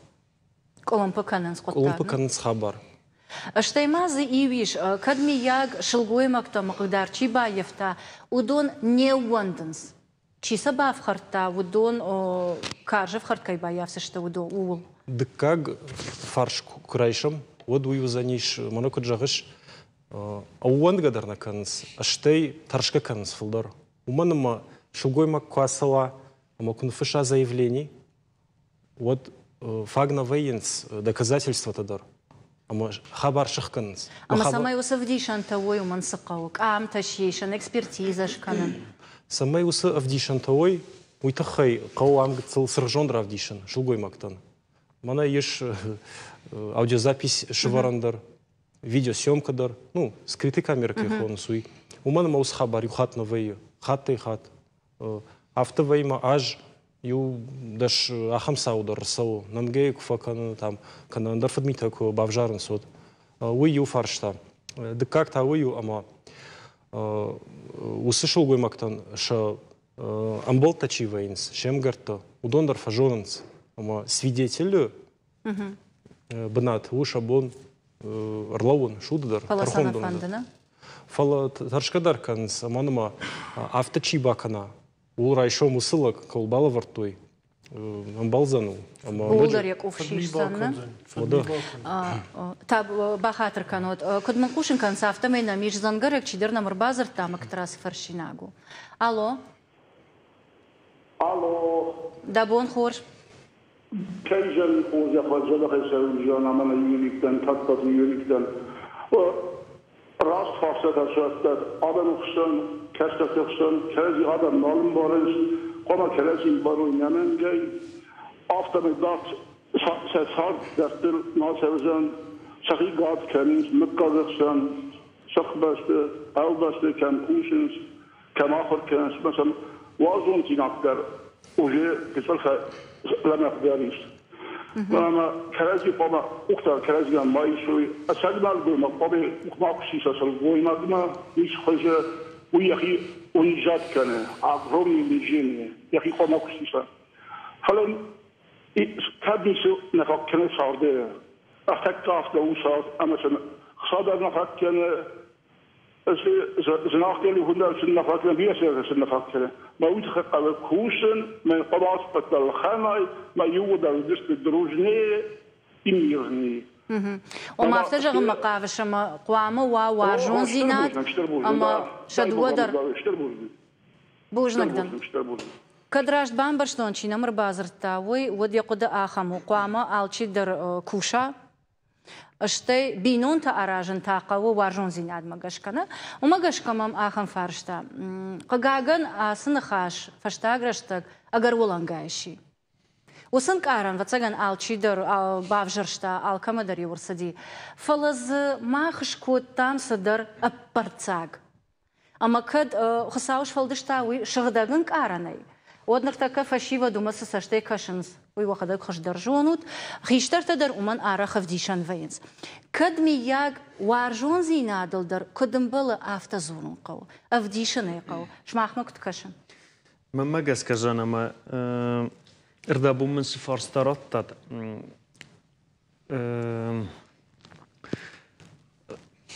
къуылымпы кӕнынц хъуыддаг. Къуылымпы кӕнынц хабар. Стӕй ма дзы иу ис, кӕд миййаг сылгоймӕгтӕ хъыгдар чи баййӕфта, уыдон не ууӕндынц. Чи сӕ бафхӕрдта, уыдон карз ӕфхӕрд кӕй баййафдзысты, уыдон ууыл. Дыккаг фарс куы райсӕм, уӕд уый уыдзӕнис, мӕнӕ куыд зӕгъыс, ӕууӕндгӕ дӕр нӕ кӕнынц, стӕй тӕрсгӕ кӕнынц фылдӕр. Уымӕн ӕмӕ сылгоймаг куы ацӕуа ӕмӕ куы ныффысса заявлени, уӕд фаг нӕ вӕййынц доказательствотӕ дӕр ӕмӕ хабар сыхгӕнынц. Ӕмӕ цӕмӕй уыцы ӕвдисӕнтӕ уой, уымӕн цы хъӕуы? Къамтӕ сисын, экспертизӕ скӕнын? Цӕмӕй уыцы ӕвдисӕнтӕ уой, уый тыххӕй хъӕуы ам гыццыл цыргъзонд равдисын сылгоймӕгтӕн. Мӕнӕ ис аудиозапись сывӕрӕн дӕр, видеосъемка дӕр, ну, скрытый камерӕ кӕй хонынц, уый. Уымӕн ӕмӕ уыцы хабар иу хатт нӕ вӕййы, хаттӕй-хатт. Афтӕ вӕййы мӕ ӕз иу дӕс ахӕм цау дӕр рцӕуы, нӕмгӕйы куы фӕкӕны там, кӕнӕ ӕндӕр фыдмитӕ куы бавзарынц, уӕд. Уый иу фарста. Дыккаг та уый у, ӕмӕ уыцы сылгоймӕгтӕн сӕ ӕмбӕлттӕ чи вӕййынц, се мгӕрттӕ, уыдон дӕр фӕзонынц, ӕмӕ свидетелы бынат у сӕ бон ӕрлӕууын суды дӕр, тӕрхондоны дӕр. Фӕлӕ тӕрсгӕ дӕр кӕнынц, ӕмӕ нымӕ афтӕ чи бакӕна, ууыл райсом уыцы лӕг кӕуыл балӕвӕрдтой, ӕмбӕлдзӕн у. Ӕмӕ ууыл дӕр йӕ къух сисдзӕн, нӕ? Бахатыр кӕнут, куыд мын хъусын кӕнынц, афтӕмӕй нӕм ис дзӕнгӕрӕг, чидӕр нӕм ӕрбадзырдта ӕмӕ кӕддӕр фӕрсинаг у. Алло. Алло. Дӕ бон хорз. Кӕй зӕгъын хорзӕхӕй дзӕбӕхӕй цӕуын ӕмӕ нӕ юриктӕн, тӕппӕт юриктӕн. Раст фарстатӕ сӕттӕд адӕмы хсӕн, кӕстӕрты хсӕн, кӕрӕдзи адӕм нал ӕмбарынц, хъуамӕ кӕрӕдзи ӕмбарой нӕмӕнгӕй. Афтӕмӕй дард сӕ цард дарддӕр нал цӕудзӕн, сӕхи гад кӕнынц мыггагы хсӕн, сыхбӕсты, хъӕубӕсты кӕм кусынц, кӕм ахуыр кӕнынц, ӕмӕ сӕм уарзондзинад дӕр уже гыццыл лӕмӕгъдӕр ис. Ӕмӕ кӕрӕдзи хъуамӕ къухтӕ кӕрӕдзийӕн ма исой, ӕцӕг нӕлгоймаг хъуамӕ къух ма куы сиса сылгоймагмӕ, ницы хуызы уый йӕхи унижать кӕны, огромный унижение, йӕхи хъуамӕ куы сиса. Фӕлӕ кӕд ницы нӕ фаг кӕны царды, ӕртӕккӕ афтӕ у цард ӕмӕ сын хца дӕр нӕ фаг кӕны, зынаргъ хуындӕр сын нӕ фаг кӕны, бирӕ цыдӕртӕ сын нӕ фаг кӕны. Мӕ уый тыххӕй хъӕуы кусын, мӕ хъуамӕ ӕппӕт ӕлхӕнай, мӕ иууылдӕр уыдысты дружнее и мирнее. Ома афтӕ зӕгъынмӕ хъавыс, ӕмӕ хъуамӕ уа уарзондзинад ӕмӕ сӕ дыууӕ дӕр. Бузныг дын. Кӕд раст бамбӕрстон, чи нӕм ӕрбадзырдта, уый, уӕд йӕ хъуыды ахӕм у, хъуамӕ алчи дӕр куса, стӕй бинонтӕ аразын та хъӕуы уарзондзинадмӕ гӕсгӕ, нӕ? Уымӕ гӕсгӕ мӕм ахӕм фарста. Хъыгагӕн, ацы ныхас фӕстаг рӕстӕг ӕгӕр уӕлӕнгай сси. Уыцы нкъарӕн, ӕвӕццӕгӕн, алчидӕр бавзӕрста, алкӕмӕ дӕр-иу ӕрцыди. Фӕлӕ дзы мах скодтам цыдӕр ӕппӕрццаг. Ӕмӕ кӕд Хуыцау сфӕлдыста уый сыгъдӕг ӕнкъарӕнӕй, уӕд ныртӕккӕ фӕсивӕд уымӕ цы цӕстӕй кӕсынц, уый уӕхӕдӕг хуыздӕр зонут. Хистӕртӕ дӕр уымӕн арӕх ӕвдисӕн вӕййынц. Кӕд, миййаг, уарзондзинадыл дӕр куыд ӕмбӕлы, афтӕ дзурын хъӕуы, ӕвдисын ӕй хъӕуы. Сымахмӕ куыд кӕсы? Мӕнмӕ гӕсгӕ, Жан, ӕмӕ ӕрдӕбон мын цы фарста радтат,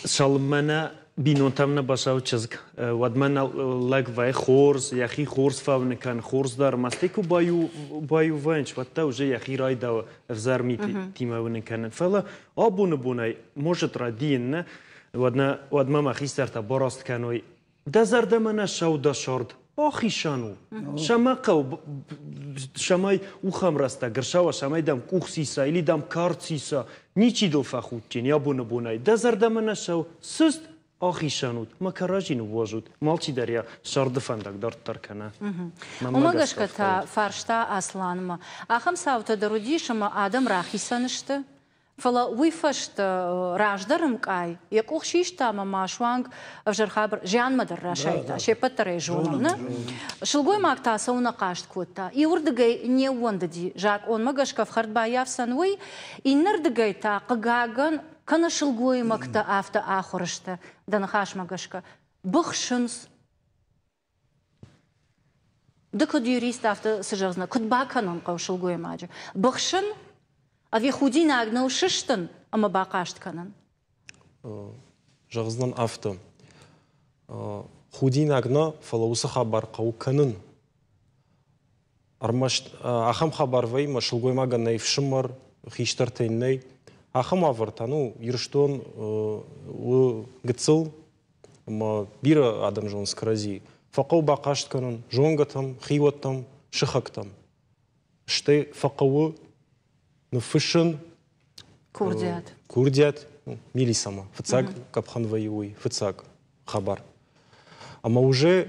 Цалынмӕ нӕ бинонтӕм нӕ бацӕуы чызг, уӕдмӕ нӕ лӕг вӕййы хорз, йӕхи хорз фӕуыны кӕны, хорз дӕр. Ӕмӕ стӕй куы баиу вӕййынц, уӕд та уже йӕхи райдауы ӕвзӕр митимӕ уынын кӕнын. Фӕлӕ абоны бонӕй, может, рӕдийын нӕ, уӕдмӕ мӕ хистӕртӕ бараст кӕной. Дӕ зӕрдӕмӕ нӕ сау дӕ сорд, ахицӕн у. Сӕмӕ хъӕуы, цӕмӕй ухӕм рӕстӕг ӕрцӕуа, цӕмӕй дӕм къух сиса или дӕм кард сиса, ничи дыл фӕхудтин абоны бонӕй. Дӕ зӕрдӕмӕ нӕ цӕуы, сыст, ахицӕн ут, мӕ кӕрӕдзи ныууадзут, алчидӕр йӕ царды фӕндаг дарддӕр кӕна. Уымӕ гӕсгӕ та фарста Асланмӕ. Ахӕм цаутӕ дӕр уыдис, ӕмӕ адӕм рахицӕн сты, Фӕлӕ уый фӕстӕ раздӕр ӕмкъай йӕ къух систа ӕмӕ ма суанг ӕвзӕр хабар зианмӕ дӕр расайдта, се ппӕт дӕр ӕй зонӕм, нӕ? Сылгоймаг та цӕуылнӕ хъаст кодта? Иуырдыгӕй не ууӕндыди, закъонмӕ гӕсгӕ ӕфхӕрд баййафдзӕн уый, иннӕрдыгӕй та, хъыгагӕн, кӕнӕ сылгоймӕгтӕ афтӕ ахуыр сты, дӕ ныхасмӕ гӕсгӕ, быхсынц. Ды куыд юрист, афтӕ цы зӕгъдзынӕ, куыд бакӕнын хъӕуы сылгоймаджы? Быхсын ӕви худинаг нӕу сыстын ӕмӕ бахъаст кӕнын? Зӕгъдзынӕн афтӕ. Худинаг нӕ, фӕлӕ уыцы хабар хъӕуы кӕнын. Ӕрмӕст ахӕм хабар вӕййы, мӕ сылгоймагӕн нӕй фсымӕр, хистӕртӕй нӕй. Ахӕм уавӕртӕ, ну, Ирыстон у гыццыл, ӕмӕ бирӕ адӕм зонынц кӕрӕдзи. Фӕхъӕуы бахъаст кӕнын зонгӕтӕм, хиуӕттӕм, сыхӕгтӕм. Стӕй фӕхъӕуы ныффыссын курдиат. Курдиат милицӕмӕ. Фыццаг къӕпхӕн вӕййы уый, фыццаг хабар. Ӕмӕ уже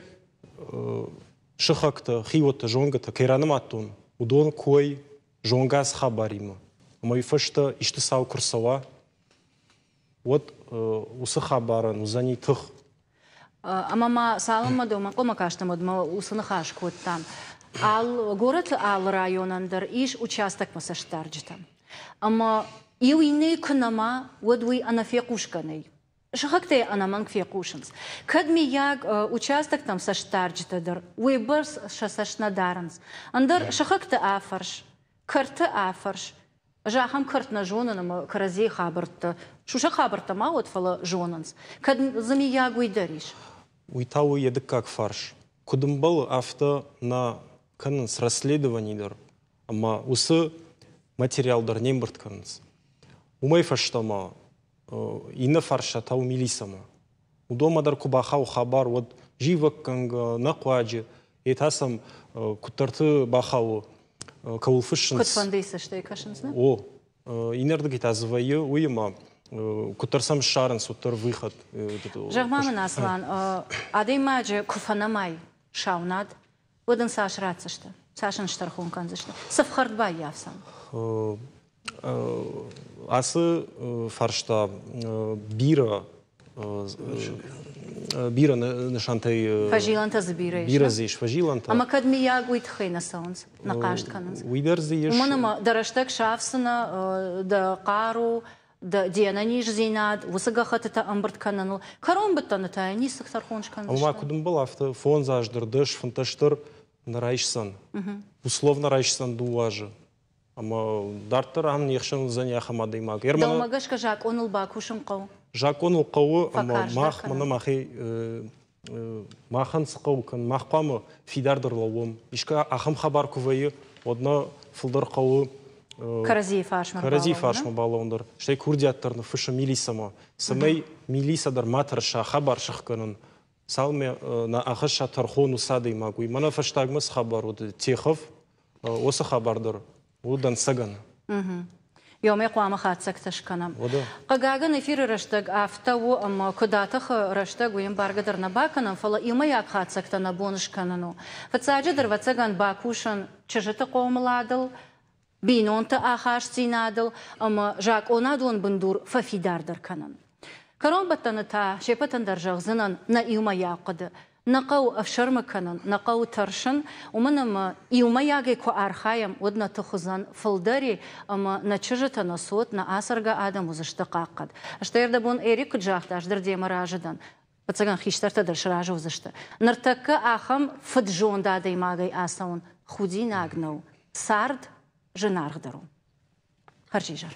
сыхӕгтӕ, хиуӕттӕ, зонгӕтӕ кӕй ранымадтон, уыдон кой зонгӕ цы хабаримӕ. Ӕмӕ уый фӕстӕ исты цау куы рцӕуа, уӕд уыцы хабарӕн уыдзӕни тых. Ӕмӕ ма цалынмӕ дӕумӕ ӕнхъӕлмӕ кастӕн, уӕдмӕ уыцы ныхас кодтам. Горӕты алы районӕн дӕр ис участокмӕ цӕстдарджытӕ. Ӕмӕ иу иннӕйы куы нӕма, уӕд уый ӕнӕфехъусгӕ нӕй. Сыхӕгтӕ йӕ ӕнӕмӕнг фехъусынц. Кӕд, миййаг, участоктӕм цӕстдарджытӕ дӕр уыйбӕрц сӕ цӕст нӕ дарынц. Ӕндӕр сыхӕгты афӕрс, кӕрты афӕрс, Ӕз ахӕм кӕрт нӕ зонын ӕмӕ кӕрӕдзийы хабӕрттӕ, сусӕг хабӕрттӕ ма уӕд, фӕлӕ зонынц. Кӕд дзы миййаг уый дӕр ис? Уый та у йӕ дыккаг фарс. Куыд ӕмбӕлы, афтӕ нӕ кӕнынц расследовани дӕр ӕмӕ уыцы материал дӕр не мбырд кӕнынц. Уымӕй фӕстӕмӕ иннӕ фарста та у милицӕмӕ. Уыдонмӕ дӕр куы бахауы хабар, уӕд зивӕггӕнгӕ, нӕхъуаджы, йе та сӕм куыддӕрты бахауы. кӕуыл фыссынц. Куыдфӕндыйы цӕстӕй кӕсынц, нӕ? О, иннӕрдыгӕй та дзы вӕййы уыимӕ, куыддӕр сӕм ссарынц, уӕддӕр выход. Зӕгъ-ма мын, Аслан, адӕймаджы куы фӕнӕмай саунад, уӕд ын цас ратдзысты, цас ын стӕрхон кӕндзысты, цы фхӕрд баййафдзӕн? Ацы фарста бирӕ бирӕ нысантӕй фӕзилӕнтӕ дзы бирӕ ис. Бирӕ дзы ис фӕзилӕнтӕ. Ӕмӕ кӕд миййаг уый тыххӕй нӕ цӕуынц, нӕ хъаст кӕнынц. Уый дӕр дзы ис. Уымӕн ӕмӕ дӕ рӕстӕг сафдзынӕ, дӕ хъару, де нӕниздзинад, уыцы гӕххӕттытӕ ӕмбырд кӕныныл. Кӕронбӕттӕны та йын ницы тӕрхон скӕндзысты. Ӕмӕ куыд ӕмбӕлы, афтӕ фондз аз дӕр, дӕс, фынтӕс дӕр нӕ райсдзӕн. Условно райсдзӕн дыууӕ азы. Ӕмӕ дарддӕр ам не хсӕн уыдзӕни ахӕм адӕймаг. Дӕумӕ гӕсгӕ закъоныл бакусын хъӕуы? Закъоныл хъӕуы, ӕмӕ мах, мӕнӕ махӕй махӕн цы хъӕуы кӕн, мах хъуамӕ фидардӕр лӕууӕм. Искӕ ахӕм хабар куы вӕййы, уӕд нӕ фылдӕр хъӕуы кӕрӕдзийы фарсмӕ кӕрӕдзийы фарсмӕ балӕууын дӕр. Стӕй курдиат дӕр ныффыссы милицӕмӕ, цӕмӕй милицӕ дӕр ма тӕрса хабар сӕхгӕнын. Цалынмӕ нӕ ахӕсса тӕрхон уыцы адӕймаг, уый мӕнӕ фӕстагмӕ цы хабар уыд, Техов, уыцы хабар дӕр у дӕнцӕгӕн. Ёмӕ хъуамӕ хатдзӕгтӕ скӕнӕм. Хъыгагӕн, эфиры рӕстӕг афтӕ у, ӕмӕ куыд атӕхы рӕстӕг, уый ӕмбаргӕ дӕр нӕ бакӕнӕм, фӕлӕ иумӕйаг хатдзӕгтӕ нӕ бон скӕнын у. Фыццаджыдӕр, ӕвӕццӕгӕн, бакусын чызджыты хъомыладыл, бинонты ахастдзинадыл ӕмӕ закъонадон бындур фӕфидардӕр кӕнын. Кӕронбӕттӕны та се ппӕтӕн дӕр зӕгъдзынӕн нӕ иумӕйаг хъуыды. Нӕ хъӕуы ӕфсӕрмы кӕнын, нӕ хъӕуы тӕрсын, уымӕн ӕмӕ иумӕйагӕй куы архайӕм, уӕд нӕ тых уыдзӕн фылдӕри ӕмӕ нӕ чызджытӕ, нӕ цот, нӕ ацӕргӕ адӕм уыдзысты хъахъхъӕд. Стӕй ӕрдӕбон Эрик куыд загъта, ӕз дӕр демӕ разы дӕн. Ӕвӕццӕгӕн, хистӕртӕ дӕр сразы уыдзысты. Ныртӕккӕ ахӕм фыд-зонд адӕймагӕй ацӕуын худинаг нӕу. Цард зынаргъдӕр у. Хӕрзизӕр.